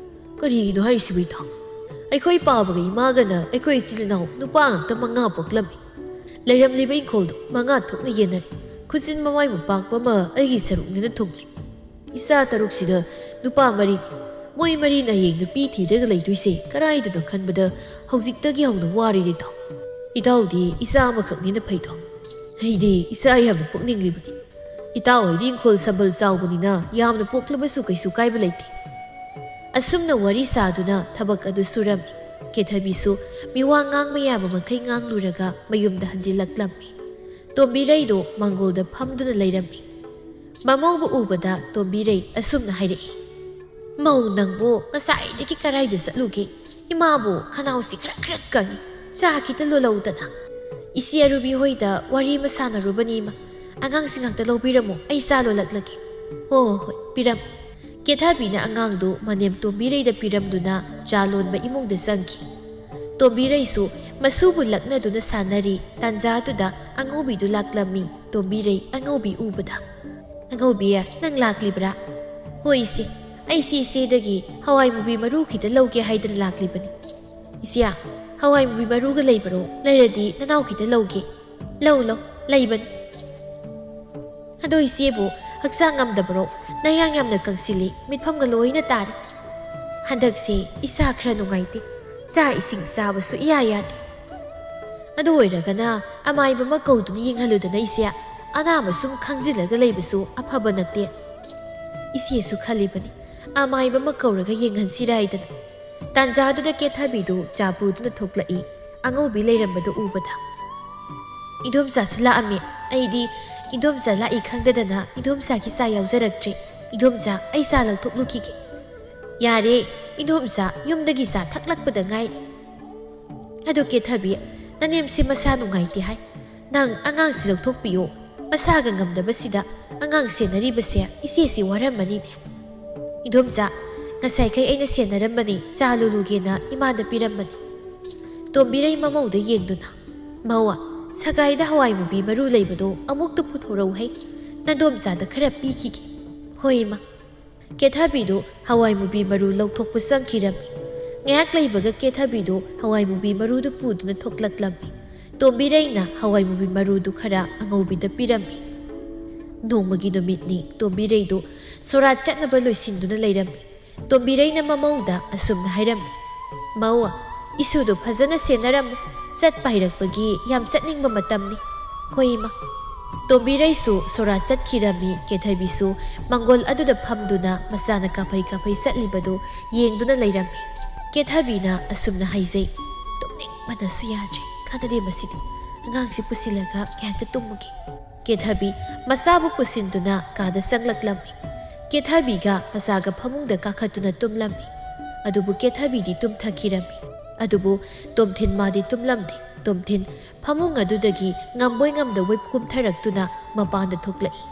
"ꯀꯔꯤꯒꯤꯅꯣ ꯍꯥꯏꯔꯤꯁꯤꯕꯨ ꯏꯇꯥꯎ? ꯑꯩꯈꯣꯏ ꯄꯥꯕꯒ ꯏꯃꯥꯒꯅ ꯑꯩꯈꯣꯏ ꯏꯆꯤꯜ ꯏꯅꯥꯎ ꯅꯨꯄꯥ ꯉꯥꯛꯇ ꯃꯉꯥ ꯄꯣꯛꯂꯝꯃꯤ꯫ ꯂꯩꯔꯝꯂꯤꯕ ꯏꯪꯈꯣꯜꯗꯨ ꯃꯉꯥ ꯊꯣꯛꯅ ꯌꯦꯟꯅꯔꯦ꯫ ꯈꯨꯖꯤꯟ ꯃꯃꯥꯏ ꯃꯄꯥꯛꯄ ꯑꯃ ꯑꯩꯒꯤ ꯁꯔꯨꯛꯅꯦꯅ ꯊꯨꯡꯂꯦ꯫ ꯏꯆꯥ ꯇꯔꯨꯛꯁꯤꯗ ꯅꯨꯄꯥ ꯃꯔꯤꯅꯤ꯫ ꯃꯣꯏ ꯃꯔꯤꯅ ꯍꯌꯦꯡ ꯅꯨꯄꯤ ꯊꯤꯔꯒ ꯂꯩꯗꯣꯏꯁꯦ ꯀꯔꯥꯏꯗꯅꯣ ꯈꯟꯕꯗ ꯍꯧꯖꯤꯛꯇꯒꯤ ꯍꯧꯅ ꯋꯥꯔꯦ ꯏꯇꯥꯎ꯫ ꯏꯇꯥꯎꯗꯤ ꯏꯆꯥ ꯑꯃꯈꯛꯅꯤꯅ ꯐꯩꯗꯣ꯫ ꯑꯩꯗꯤ ꯏꯆꯥ ꯌꯥꯝꯅ ꯄꯣꯛꯅꯤꯡꯂꯤꯕꯅꯤ꯫ ꯏꯇꯥꯎ ꯍꯣꯏꯗꯤ ꯏꯪꯈꯣꯜ ꯁꯝꯕꯜ ꯆꯥꯎꯕꯅꯤꯅ ꯌꯥꯝꯅ ꯄꯣꯛꯂꯕꯁꯨ ꯀꯩꯁꯨ ꯀꯥꯏꯕ ꯂꯩꯇꯦ꯫ ꯑꯁꯨꯝꯅ ꯋꯥꯔꯤ ꯁꯥꯗꯨꯅ ꯊꯕꯛ ꯑꯗꯨ ꯁꯨꯔꯝꯃꯤ꯫ ꯀꯦꯊꯕꯤꯁꯨ ꯃꯤꯋꯥ ꯉꯥꯡꯕ ꯌꯥꯕ ꯃꯈꯩ ꯉꯥꯡꯂꯨꯔꯒ ꯃꯌꯨꯝꯗ ꯍꯟꯖꯤꯜꯂꯛꯂꯝꯃꯤ꯫ ꯇꯣꯝꯕꯤꯔꯩꯗꯣ ꯃꯥꯡꯒꯣꯜꯗ ꯐꯝꯗꯨꯅ ꯂꯩꯔꯝꯃꯤ꯫ ꯃꯃꯧꯕꯨ ꯎꯕꯗ ꯇꯣꯝꯕꯤꯔꯩ ꯑꯁꯨꯝꯅ ꯍꯥꯏꯔꯛꯏ, "ꯃꯧ ꯅꯪꯕꯨ ꯉꯁꯥꯏꯗꯒꯤ ꯀꯔꯥꯏꯗ ꯆꯠꯂꯨꯒꯦ? ꯏꯃꯥꯕꯨ ꯈꯅꯥꯎꯁꯤ ꯈꯔ ꯈꯔ ꯀꯪꯉꯤ꯫ ꯆꯥ ꯈꯤꯇ ꯂꯣꯜꯂꯧꯗꯅ꯫ ꯏꯆꯦ ꯑꯔꯨꯕꯤ ꯍꯣꯏꯗ ꯋꯥꯔꯤ ꯑꯃ ꯁꯥꯟꯅꯔꯨꯕꯅꯤ ꯏꯃꯥ꯫ ꯑꯉꯥꯡꯁꯤꯡ ꯉꯥꯛꯇ ꯂꯧꯕꯤꯔꯝꯃꯣ, ꯑꯩ ꯆꯥ ꯂꯣꯜꯂꯛꯂꯒꯦ꯫" "ꯍꯣ ꯍꯣ ꯍꯣꯏ, ꯄꯤꯔꯝ꯫" ꯀꯦꯊꯕꯤꯅ ꯑꯉꯥꯡꯗꯨ ꯃꯅꯦꯝ ꯇꯣꯝꯕꯤꯔꯩꯗ ꯄꯤꯔꯝꯗꯨꯅ ꯆꯥ ꯂꯣꯟꯕ ꯏꯃꯨꯡꯗ ꯆꯪꯈꯤ꯫ ꯇꯣꯝꯕꯤꯔꯩꯁꯨ ꯃꯁꯨꯕꯨ ꯂꯛꯅꯗꯨꯅ ꯁꯥꯟꯅꯔꯤ꯫ ꯇꯥꯟꯖꯥꯗꯨꯗ ꯑꯉꯧꯕꯤꯗꯨ ꯂꯥꯛꯂꯝꯃꯤ꯫ ꯇꯣꯝꯕꯤꯔꯩ ꯑꯉꯧꯕꯤ ꯎꯕꯗ, "ꯑꯉꯧꯕꯤ, ꯅꯪ ꯂꯥꯛꯂꯤꯕ꯭ꯔꯥ?" "ꯍꯣꯏ ꯏꯆꯦ, ꯑꯩꯁꯤ ꯏꯆꯦꯗꯒꯤ ꯍꯋꯥꯏ ꯃꯨꯕꯤ ꯃꯔꯨ ꯈꯤꯇ ꯂꯧꯒꯦ ꯍꯥꯏꯗꯅ ꯂꯥꯛꯂꯤꯕꯅꯤ꯫" "ꯏꯆꯦ, ꯍꯋꯥꯏ ꯃꯨꯕꯤ ꯃꯔꯨꯒ ꯂꯩꯕ꯭ꯔꯣ? ꯂꯩꯔꯗꯤ ꯅꯅꯥꯎ ꯈꯤꯇ ꯂꯧꯒꯦ꯫" "ꯂꯧ ꯂꯧ, ꯂꯩꯕꯅꯤ꯫" "ꯑꯗꯣ ꯏꯆꯦꯕꯨ ꯍꯛꯆꯥꯡ ꯉꯝꯗꯕ꯭ꯔꯣ? ꯅꯌꯥꯡ ꯌꯥꯝꯅ ꯀꯪꯁꯤꯜꯂꯤ, ꯃꯤꯠꯐꯝꯒ ꯂꯣꯏꯅ ꯇꯥꯔꯦ꯫" "ꯍꯟꯗꯛꯁꯦ ꯏꯁꯥ ꯈꯔ ꯅꯨꯡꯉꯥꯏꯇꯦ, ꯆꯥꯛ ꯏꯁꯤꯡ ꯆꯥꯕꯁꯨ ꯏꯌꯥ ꯌꯥꯗꯦ꯫" "ꯑꯗꯨ ꯑꯣꯏꯔꯒꯅ ꯑꯃꯥꯏꯕ ꯑꯃ ꯀꯧꯗꯨꯅ ꯌꯦꯡꯍꯜꯂꯨꯗꯅ ꯏꯆꯦ, ꯑꯅꯥꯕ ꯁꯨꯝ ꯈꯥꯡꯖꯤꯜꯂꯒ ꯂꯩꯕꯁꯨ ꯑꯐꯕ ꯅꯠꯇꯦ꯫" ꯏꯆꯦꯁꯨ ꯈꯜꯂꯤꯕꯅꯤ, ꯑꯃꯥꯏꯕ ꯑꯃ ꯀꯧꯔꯒ ꯌꯦꯡꯍꯟꯁꯤꯔꯥ ꯍꯥꯏꯗꯅ꯫ ꯇꯥꯟꯖꯥꯗꯨꯗ ꯀꯦꯊꯕꯤꯗꯨ ꯆꯥ ꯄꯨꯗꯨꯅ ꯊꯣꯛꯂꯛꯏ꯫ ꯑꯉꯧꯕꯤ ꯂꯩꯔꯝꯕꯗꯨ ꯎꯕꯗ, "ꯏꯗꯣꯝꯆꯥꯁꯨ ꯂꯥꯛꯑꯝꯃꯤ꯫ ꯑꯩꯗꯤ ꯏꯗꯣꯝꯆꯥ ꯂꯥꯛꯏ ꯈꯪꯗꯗꯅ ꯏꯗꯣꯝꯆꯥꯒꯤ ꯆꯥ ꯌꯥꯎꯖꯔꯛꯇ꯭ꯔꯦ꯫ ꯏꯗꯣꯝꯆꯥ, ꯑꯩ ꯆꯥ ꯂꯧꯊꯣꯛꯂꯨꯈꯤꯒꯦ꯫" "ꯌꯥꯔꯦ, ꯏꯗꯣꯝꯆꯥ ꯌꯨꯝꯗꯒꯤ ꯆꯥ ꯊꯛꯂꯛꯄꯗ ꯉꯥꯏꯔꯤ꯫" "ꯑꯗꯨ ꯀꯦꯊꯕꯤ, ꯅꯅꯦꯝꯁꯦ ꯃꯁꯥ ꯅꯨꯡꯉꯥꯏꯇꯦ ꯍꯥꯏ꯫ ꯅꯪ ꯑꯉꯥꯡꯁꯤ ꯂꯧꯊꯣꯛꯄꯤꯌꯣ꯫ ꯃꯁꯥꯒ ꯉꯝꯗꯕꯁꯤꯗ ꯑꯉꯥꯡ ꯁꯦꯟꯅꯔꯤꯕꯁꯦ ꯏꯆꯦꯁꯤ ꯋꯥꯔꯝꯃꯅꯤꯅꯦ꯫" "ꯏꯗꯣꯝꯆꯥ, ꯉꯁꯥꯏꯈꯩ ꯑꯩꯅ ꯁꯦꯟꯅꯔꯝꯕꯅꯤ, ꯆꯥ ꯂꯣꯜꯂꯨꯒꯦꯅ ꯏꯃꯥꯗ ꯄꯤꯔꯝꯕꯅꯤ꯫" ꯇꯣꯝꯕꯤꯔꯩ ꯃꯃꯧꯗ ꯌꯦꯡꯗꯨꯅ, "ꯃꯧ, ꯁꯒꯥꯏꯗ ꯍꯋꯥꯏ ꯃꯨꯕꯤ ꯃꯔꯨ ꯂꯩꯕꯗꯣ ꯑꯃꯨꯛꯇ ꯄꯨꯊꯣꯔꯛꯎ ꯍꯩ꯫ ꯅꯗꯣꯝꯆꯥꯗ ꯈꯔ ꯄꯤꯈꯤꯒꯦ꯫" "ꯍꯣꯏ ꯏꯃꯥ꯫" ꯀꯦꯊꯕꯤꯗꯨ ꯍꯋꯥꯏ ꯃꯨꯕꯤ ꯃꯔꯨ ꯂꯧꯊꯣꯛꯄ ꯆꯪꯈꯤꯔꯝꯃꯤ꯫ ꯉꯥꯏꯍꯥꯛ ꯂꯩꯕꯒ ꯀꯦꯊꯕꯤꯗꯨ ꯍꯋꯥꯏ ꯃꯨꯕꯤ ꯃꯔꯨꯗꯨ ꯄꯨꯗꯨꯅ ꯊꯣꯛꯂꯛꯂꯝꯃꯤ꯫ ꯇꯣꯝꯕꯤꯔꯩꯅ ꯍꯋꯥꯏ ꯃꯨꯕꯤ ꯃꯔꯨꯗꯨ ꯈꯔ ꯑꯉꯧꯕꯤꯗ ꯄꯤꯔꯝꯃꯤ꯫ ꯅꯣꯡꯃꯒꯤ ꯅꯨꯃꯤꯠꯅꯤ꯫ ꯇꯣꯝꯕꯤꯔꯩꯗꯨ ꯁꯣꯔꯥꯠ ꯆꯠꯅꯕ ꯂꯣꯏꯁꯤꯟꯗꯨꯅ ꯂꯩꯔꯝꯃꯤ꯫ ꯇꯣꯝꯕꯤꯔꯩꯅ ꯃꯃꯧꯗ ꯑꯁꯨꯝꯅ ꯍꯥꯏꯔꯝꯃꯤ, "ꯃꯧ, ꯏꯁꯨꯗꯨ ꯐꯖꯅ ꯁꯦꯟꯅꯔꯝꯃꯨ꯫ ꯆꯠꯄ ꯍꯩꯔꯛꯄꯒꯤ ꯌꯥꯝ ꯆꯠꯅꯤꯡꯕ ꯃꯇꯝꯅꯤ꯫ ꯍꯣꯏ, ꯏꯃꯥ꯫" ꯇꯣꯝꯕꯤꯔꯩꯁꯨ ꯁꯣꯔꯥꯠ ꯆꯠꯈꯤꯔꯝꯃꯤ꯫ ꯀꯦꯊꯕꯤꯁꯨ ꯃꯪꯒꯣꯜ ꯑꯗꯨꯗ ꯐꯝꯗꯨꯅ ꯃꯆꯥꯅ ꯀꯥꯐꯩ ꯀꯥꯐꯩ ꯆꯠꯂꯤꯕꯗꯨ ꯌꯦꯡꯗꯨꯅ ꯂꯩꯔꯝꯃꯤ꯫ ꯀꯦꯊꯕꯤꯅ ꯑꯁꯨꯝꯅ ꯍꯥꯏꯖꯩ, "ꯇꯨꯝꯅꯤꯡꯕꯅꯁꯨ ꯌꯥꯗ꯭ꯔꯦ꯫ ꯀꯥꯟꯅꯗꯦ ꯃꯁꯤꯗꯤ꯫ ꯑꯉꯥꯡꯁꯤ ꯄꯨꯁꯤꯜꯂꯒ ꯀꯩꯍꯥꯛꯇ ꯇꯨꯝꯃꯨꯒꯦ꯫" ꯀꯦꯊꯕꯤ ꯃꯆꯥꯕꯨ ꯄꯨꯁꯤꯟꯗꯨꯅ ꯀꯥꯗ ꯆꯪꯂꯛꯂꯝꯃꯤ꯫ ꯀꯦꯊꯕꯤꯒ ꯃꯆꯥꯒ ꯐꯃꯨꯡꯗ ꯀꯥꯈꯠꯇꯨꯅ ꯇꯨꯝꯂꯝꯃꯤ꯫ ꯑꯗꯨꯕꯨ ꯀꯦꯊꯕꯤꯗꯤ ꯇꯨꯝꯊꯈꯤꯔꯝꯃꯤ꯫ ꯑꯗꯨꯕꯨ ꯇꯣꯝꯊꯤꯟ ꯃꯥꯗꯤ ꯇꯨꯝꯂꯝꯗꯦ꯫ ꯇꯣꯝꯊꯤꯟ ꯐꯃꯨꯡ ꯑꯗꯨꯗꯒꯤ ꯉꯝꯕꯣꯏ ꯉꯝꯗꯕꯣꯏ ꯀꯨꯝꯊꯔꯛꯇꯨꯅ ꯃꯄꯥꯟꯗ ꯊꯣꯛꯂꯛꯏ꯫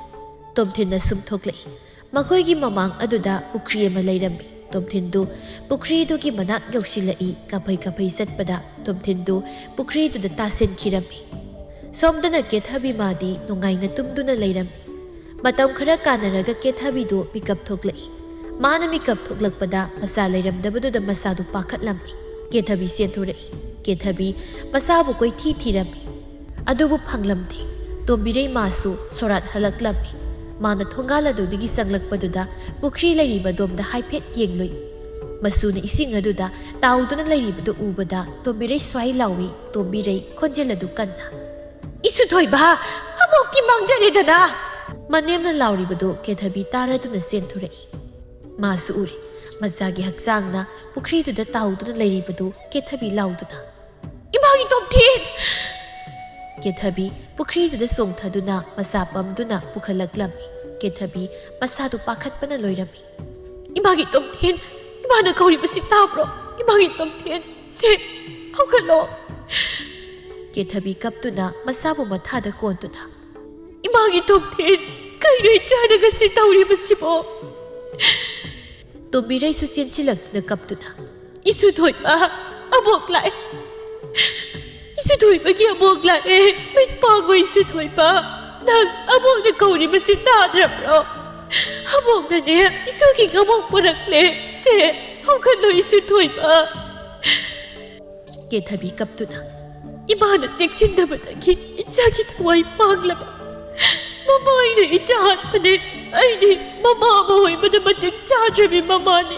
ꯇꯣꯝꯊꯤꯟꯅ ꯁꯨꯝ ꯊꯣꯛꯂꯛꯏ꯫ ꯃꯈꯣꯏꯒꯤ ꯃꯃꯥꯡ ꯑꯗꯨꯗ ꯄꯨꯈ꯭ꯔꯤ ꯑꯃ ꯂꯩꯔꯝꯃꯤ꯫ ꯇꯣꯝꯊꯤꯟꯗꯨ ꯄꯨꯈ꯭ꯔꯤꯗꯨꯒꯤ ꯃꯅꯥꯛ ꯌꯧꯁꯤꯜꯂꯛꯏ꯫ ꯀꯥꯐꯩ ꯀꯥꯐꯩ ꯆꯠꯄꯗ ꯇꯣꯝꯊꯤꯟꯗꯨ ꯄꯨꯈ꯭ꯔꯤꯗꯨꯗ ꯇꯥꯁꯤꯟꯈꯤꯔꯝꯃꯤ꯫ ꯁꯣꯝꯗꯅ ꯀꯦꯊꯕꯤ ꯃꯥꯗꯤ ꯅꯨꯡꯉꯥꯏꯅ ꯇꯨꯝꯗꯨꯅ ꯂꯩꯔꯝꯃꯤ꯫ ꯃꯇꯝ ꯈꯔ ꯀꯥꯟꯅꯔꯒ ꯀꯦꯊꯕꯤꯗꯨ ꯃꯤꯀꯞ ꯊꯣꯛꯂꯛꯏ꯫ ꯃꯥꯅ ꯃꯤꯀꯞ ꯊꯣꯛꯂꯛꯄꯗ ꯃꯆꯥ ꯂꯩꯔꯝꯗꯕꯗꯨꯗ ꯃꯆꯥꯗꯨ ꯄꯥꯈꯠꯂꯝꯃꯤ꯫ ꯀꯦꯊꯕꯤ ꯆꯦꯟꯊꯣꯔꯛꯏ꯫ ꯀꯦꯊꯕꯤ ꯃꯆꯥꯕꯨ ꯀꯣꯏꯊꯤ ꯊꯤꯔꯝꯃꯤ꯫ ꯑꯗꯨꯕꯨ ꯐꯪꯂꯝꯗꯦ꯫ ꯇꯣꯝꯕꯤꯔꯩ ꯃꯥꯁꯨ ꯁꯣꯔꯥꯠ ꯍꯜꯂꯛꯂꯝꯃꯤ꯫ ꯃꯥꯅ ꯊꯣꯡꯒꯥꯜ ꯑꯗꯨꯗꯒꯤ ꯆꯪꯂꯛꯄꯗꯨꯗ ꯄꯨꯈ꯭ꯔꯤ ꯂꯩꯔꯤꯕ ꯑꯗꯣꯝꯗ ꯍꯥꯏꯐꯦꯠ ꯌꯦꯡꯂꯨꯏ꯫ ꯃꯁꯨꯅ ꯏꯁꯤꯡ ꯑꯗꯨꯗ ꯇꯥꯎꯗꯨꯅ ꯂꯩꯔꯤꯕꯗꯨ ꯎꯕꯗ ꯇꯣꯝꯕꯤꯔꯩ ꯁ꯭ꯋꯥꯏ ꯂꯥꯎꯏ꯫ ꯇꯣꯝꯕꯤꯔꯩ ꯈꯣꯟꯖꯦꯜ ꯑꯗꯨ ꯀꯟꯅ, "ꯏꯁꯨ ꯊꯣꯏꯕ, ꯑꯕꯣꯛꯀꯤ ꯃꯥꯡꯖꯔꯦꯗꯅ!" ꯃꯅꯦꯝꯅ ꯂꯥꯎꯔꯤꯕꯗꯨ ꯀꯦꯊꯕꯤ ꯇꯥꯔꯗꯨꯅ ꯆꯦꯟꯊꯣꯔꯛꯏ꯫ ꯃꯥꯁꯨ ꯎꯔꯦ꯫ ꯃꯆꯥꯒꯤ ꯍꯛꯆꯥꯡꯅ ꯄꯨꯈ꯭ꯔꯤꯗꯨꯗ ꯇꯥꯎꯗꯨꯅ ꯂꯩꯔꯤꯕꯗꯨ ꯀꯦꯊꯕꯤ ꯂꯥꯎꯗꯨꯅ, "ꯏꯃꯥꯒꯤ ꯇꯣꯝꯊꯤꯟ!" ꯀꯦꯊꯕꯤ ꯄꯨꯈ꯭ꯔꯤꯗꯨꯗ ꯆꯣꯡꯊꯗꯨꯅ ꯃꯆꯥ ꯄꯝꯗꯨꯅ ꯄꯨꯈꯠꯂꯛꯂꯝꯃꯤ꯫ ꯀꯦꯊꯕꯤ ꯃꯆꯥꯗꯨ ꯄꯥꯈꯠꯄꯅ ꯂꯣꯏꯔꯝꯃꯤ꯫ "ꯏꯃꯥꯒꯤ ꯇꯣꯝꯊꯤꯟ! ꯏꯃꯥꯅ ꯀꯧꯔꯤꯕꯁꯤ ꯇꯥꯕ꯭ꯔꯣ? ꯏꯃꯥꯒꯤ ꯇꯣꯝꯊꯤꯟ! ꯁꯦ, ꯍꯧꯒꯠꯂꯣ!" ꯀꯦꯊꯕꯤ ꯀꯞꯇꯨꯅ ꯃꯆꯥꯕꯨ ꯃꯊꯥꯗ ꯀꯣꯟꯗꯨꯅ, "ꯏꯃꯥꯒꯤ ꯇꯣꯝꯊꯤꯟ! ꯀꯩꯅꯣ ꯏꯆꯥꯅ ꯉꯁꯤ ꯇꯧꯔꯤꯕꯁꯤꯕꯣ?" ꯇꯣꯝꯕꯤꯔꯩꯁꯨ ꯆꯦꯟꯁꯤꯜꯂꯛꯇꯨꯅ ꯀꯞꯇꯨꯅ, "ꯏꯁꯨ ꯊꯣꯏꯕ, ꯑꯕꯣꯛ ꯂꯥꯛꯑꯦ! ꯏꯁꯨ ꯊꯣꯏꯕꯒꯤ ꯑꯕꯣꯛ ꯂꯥꯛꯑꯦ! ꯃꯤꯠ ꯄꯥꯡꯉꯣ ꯏꯁꯨ ꯊꯣꯏꯕ! ꯅꯪ ꯑꯕꯣꯛꯅ ꯀꯧꯔꯤꯕꯁꯤ ꯇꯥꯗ꯭ꯔꯕ꯭ꯔꯣ? ꯑꯕꯣꯛꯅꯅꯦ ꯏꯁꯨꯒꯤ ꯉꯃꯣꯛ ꯄꯨꯔꯛꯂꯦ! ꯁꯦ, ꯍꯧꯒꯠꯂꯣ ꯏꯁꯨ ꯊꯣꯏꯕ!" ꯀꯦꯊꯕꯤ ꯀꯞꯇꯨꯅ, "ꯏꯃꯥꯅ ꯆꯦꯛꯁꯤꯟꯗꯕꯗꯒꯤ ꯏꯆꯥꯒꯤ ꯊꯋꯥꯏ ꯃꯥꯡꯂꯕ꯫ ꯃꯃꯥꯏꯅ ꯏꯆꯥ ꯍꯥꯠꯄꯅꯦ꯫ ꯑꯩꯗꯤ ꯃꯃꯥ ꯑꯃ ꯑꯣꯏꯕꯗ ꯃꯇꯤꯛ ꯆꯥꯗ꯭ꯔꯕꯤ ꯃꯃꯥꯅꯤ꯫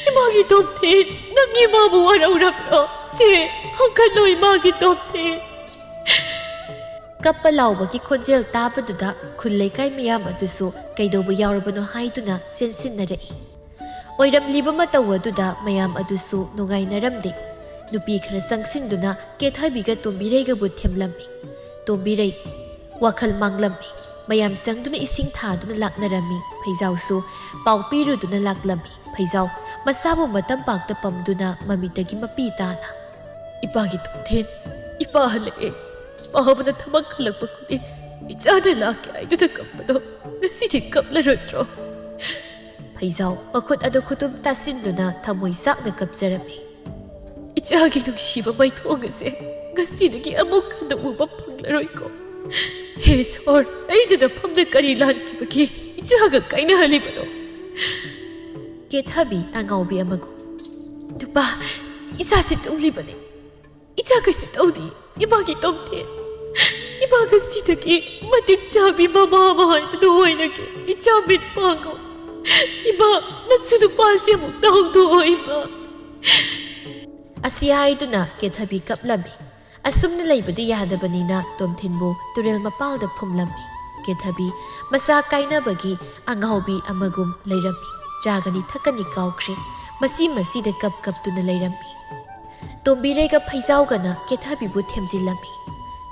ꯏꯃꯥꯒꯤ ꯇꯣꯝꯊꯤꯟ, ꯅꯪꯒꯤ ꯏꯃꯥꯕꯨ ꯋꯥꯔꯧꯔꯕ꯭ꯔꯣ? ꯁꯦ, ꯍꯣꯡꯒꯠꯂꯣ ꯏꯃꯥꯒꯤ ꯇꯣꯝꯊꯤꯟ꯫ ꯀꯞꯄ ꯂꯥꯎꯕꯒꯤ ꯈꯣꯟꯖꯦꯜ ꯇꯥꯕꯗꯨꯗ ꯈꯨꯜ ꯂꯩꯀꯥꯏ ꯃꯤꯌꯥꯝ ꯑꯗꯨꯁꯨ ꯀꯩꯗꯧꯕ ꯌꯥꯎꯔꯕꯅꯣ ꯍꯥꯏꯗꯨꯅ ꯆꯦꯟꯁꯤꯟꯅꯔꯛꯏ꯫ ꯑꯣꯏꯔꯝꯂꯤꯕ ꯃꯇꯧ ꯑꯗꯨꯗ ꯃꯌꯥꯝ ꯑꯗꯨꯁꯨ ꯅꯨꯡꯉꯥꯏꯅꯔꯝꯗꯦ꯫ ꯅꯨꯄꯤ ꯈꯔ ꯆꯪꯁꯤꯟꯗꯨꯅ ꯀꯦꯊꯕꯤꯒ ꯇꯣꯝꯕꯤꯔꯩꯒꯕꯨ ꯊꯦꯝꯂꯝꯃꯤ꯫ ꯇꯣꯝꯕꯤꯔꯩ ꯋꯥꯈꯜ ꯃꯥꯡꯂꯝꯃꯤ꯫ ꯃꯌꯥꯝ ꯆꯪꯗꯨꯅ ꯏꯁꯤꯡ ꯊꯥꯗꯨꯅ ꯂꯥꯛꯅꯔꯝꯃꯤ꯫ ꯐꯩꯖꯥꯎꯁꯨ ꯄꯥꯎ ꯄꯤꯔꯨꯗꯨꯅ ꯂꯥꯛꯂꯝꯃꯤ꯫ ꯐꯩꯖꯥꯎ ꯃꯁꯥꯕꯨ ꯃꯇꯝꯄꯥꯛꯇ ꯄꯝꯗꯨꯅ ꯃꯃꯤꯠꯇꯒꯤ ꯃꯄꯤ ꯇꯥꯅ, "ꯏꯄꯥꯒꯤ ꯇꯣꯝꯊꯤꯟ, ꯏꯄꯥ ꯍꯜꯂꯛꯑꯦ꯫ ꯄꯥꯕꯅ ꯊꯕꯛ ꯍꯜꯂꯛꯄ ꯈꯨꯗꯤꯡ ꯏꯆꯥꯅ ꯂꯥꯛꯀꯦ ꯍꯥꯏꯗꯨꯅ ꯀꯞꯄꯗꯣ ꯉꯁꯤꯗꯤ ꯀꯞꯂꯔꯣꯏꯗ꯭ꯔꯣ?" ꯐꯩꯖꯥꯎ ꯃꯈꯨꯠ ꯑꯗꯨ ꯈꯨꯇꯨꯝ ꯇꯥꯁꯤꯟꯗꯨꯅ ꯊꯃꯣꯏ ꯆꯥꯛꯅ ꯀꯞꯆꯔꯝꯃꯤ꯫ "ꯏꯆꯥꯒꯤ ꯅꯨꯡꯁꯤꯕ ꯃꯥꯏꯊꯣꯡ ꯑꯁꯦ ꯉꯁꯤꯗꯒꯤ ꯑꯃꯨꯛ ꯍꯟꯅ ꯎꯕ ꯐꯪꯂꯔꯣꯏꯀꯣ꯫ ꯍꯦ ꯏꯁꯣꯔ, ꯑꯩꯅ ꯅꯐꯝꯗ ꯀꯔꯤ ꯂꯥꯟꯈꯤꯕꯒꯤ ꯏꯆꯥꯒ ꯀꯥꯏꯅꯍꯜꯂꯤꯕꯅꯣ?" ꯀꯦꯊꯕꯤ ꯑꯉꯥꯎꯕꯤ ꯑꯃꯒꯨꯝ, "ꯅꯨꯄꯥ, ꯏꯆꯥꯁꯤ ꯇꯨꯝꯂꯤꯕꯅꯤ꯫ ꯏꯆꯥ ꯀꯩꯁꯨ ꯇꯧꯗꯦ꯫ ꯏꯃꯥꯒꯤ ꯇꯣꯝꯊꯤꯟ, ꯏꯃꯥ ꯉꯁꯤꯗꯒꯤ ꯃꯇꯤꯛ ꯆꯥꯕꯤ ꯃꯃꯥ ꯑꯃ ꯍꯥꯏꯕꯗꯨ ꯑꯣꯏꯔꯒꯦ꯫ ꯏꯆꯥ ꯃꯤꯠ ꯄꯥꯡꯉꯣ꯫ ꯏꯃꯥ, ꯅꯁꯨ ꯅꯨꯄꯥꯁꯤ ꯑꯃꯨꯛꯇ ꯍꯧꯗꯣꯛꯑꯣ ꯏꯃꯥ꯫" ꯑꯁꯤ ꯍꯥꯏꯗꯨꯅ ꯀꯦꯊꯕꯤ ꯀꯞꯂꯝꯃꯤ꯫ ꯑꯁꯨꯝꯅ ꯂꯩꯕꯗꯤ ꯌꯥꯗꯕꯅꯤꯅ ꯇꯣꯝꯊꯤꯟꯕꯨ ꯇꯨꯔꯦꯜ ꯃꯄꯥꯜꯗ ꯐꯨꯝꯂꯝꯃꯤ꯫ ꯀꯦꯊꯕꯤ ꯃꯆꯥ ꯀꯥꯏꯅꯕꯒꯤ ꯑꯉꯥꯎꯕꯤ ꯑꯃꯒꯨꯝ ꯂꯩꯔꯝꯃꯤ꯫ ꯆꯥꯒꯅꯤ ꯊꯛꯀꯅꯤ ꯀꯥꯎꯈ꯭ꯔꯦ꯫ ꯃꯁꯤ ꯃꯁꯤꯗ ꯀꯞ ꯀꯞꯇꯨꯅ ꯂꯩꯔꯝꯃꯤ꯫ ꯇꯣꯝꯕꯤꯔꯩꯒ ꯐꯩꯖꯥꯎꯒꯅ ꯀꯦꯊꯕꯤꯕꯨ ꯊꯦꯝꯖꯤꯜꯂꯝꯃꯤ꯫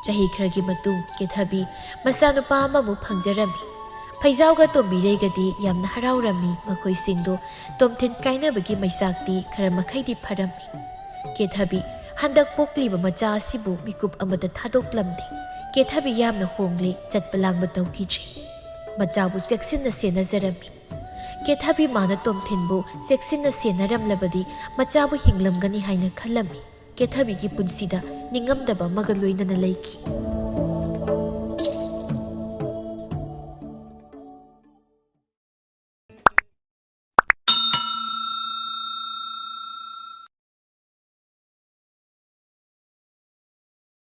ꯆꯍꯤ ꯈꯔꯒꯤ ꯃꯇꯨꯡ ꯀꯦꯊꯕꯤ ꯃꯆꯥꯅꯨꯄꯥ ꯑꯃꯃꯨꯛ ꯐꯪꯖꯔꯝꯃꯤ꯫ ꯐꯩꯖꯥꯎꯒ ꯇꯣꯝꯕꯤꯔꯩꯒꯗꯤ ꯌꯥꯝꯅ ꯍꯔꯥꯎꯔꯝꯃꯤ꯫ ꯃꯈꯣꯏꯁꯤꯡꯗꯨ ꯇꯣꯝꯊꯤꯟ ꯀꯥꯏꯅꯕꯒꯤ ꯃꯩꯆꯥꯛꯇꯤ ꯈꯔ ꯃꯈꯩꯗꯤ ꯐꯔꯝꯃꯤ꯫ ꯀꯦꯊꯕꯤ ꯍꯟꯗꯛ ꯄꯣꯛꯂꯤꯕ ꯃꯆꯥ ꯑꯁꯤꯕꯨ ꯃꯤꯀꯨꯞ ꯑꯃꯗ ꯊꯥꯗꯣꯛꯂꯝꯗꯦ꯫ ꯀꯦꯊꯕꯤ ꯌꯥꯝꯅ ꯍꯣꯡꯂꯦ, ꯆꯠꯄ ꯂꯥꯡꯕ ꯇꯧꯈꯤꯗ꯭ꯔꯦ꯫ ꯃꯆꯥꯕꯨ ꯆꯦꯛꯁꯤꯟꯅ ꯁꯦꯟꯅꯖꯔꯝꯃꯤ꯫ ꯀꯦꯊꯕꯤ ꯃꯥꯅ ꯇꯣꯝꯊꯤꯟꯕꯨ ꯆꯦꯛꯁꯤꯟꯅ ꯁꯦꯟꯅꯔꯝꯂꯕꯗꯤ ꯃꯆꯥꯕꯨ ꯍꯤꯡꯂꯝꯒꯅꯤ ꯍꯥꯏꯅ ꯈꯜꯂꯝꯃꯤ꯫ ꯀꯦꯊꯕꯤꯒꯤ ꯄꯨꯟꯁꯤꯗ ꯅꯤꯡꯉꯝꯗꯕ ꯑꯃꯒ ꯂꯣꯏꯅꯅ ꯂꯩꯈꯤ꯫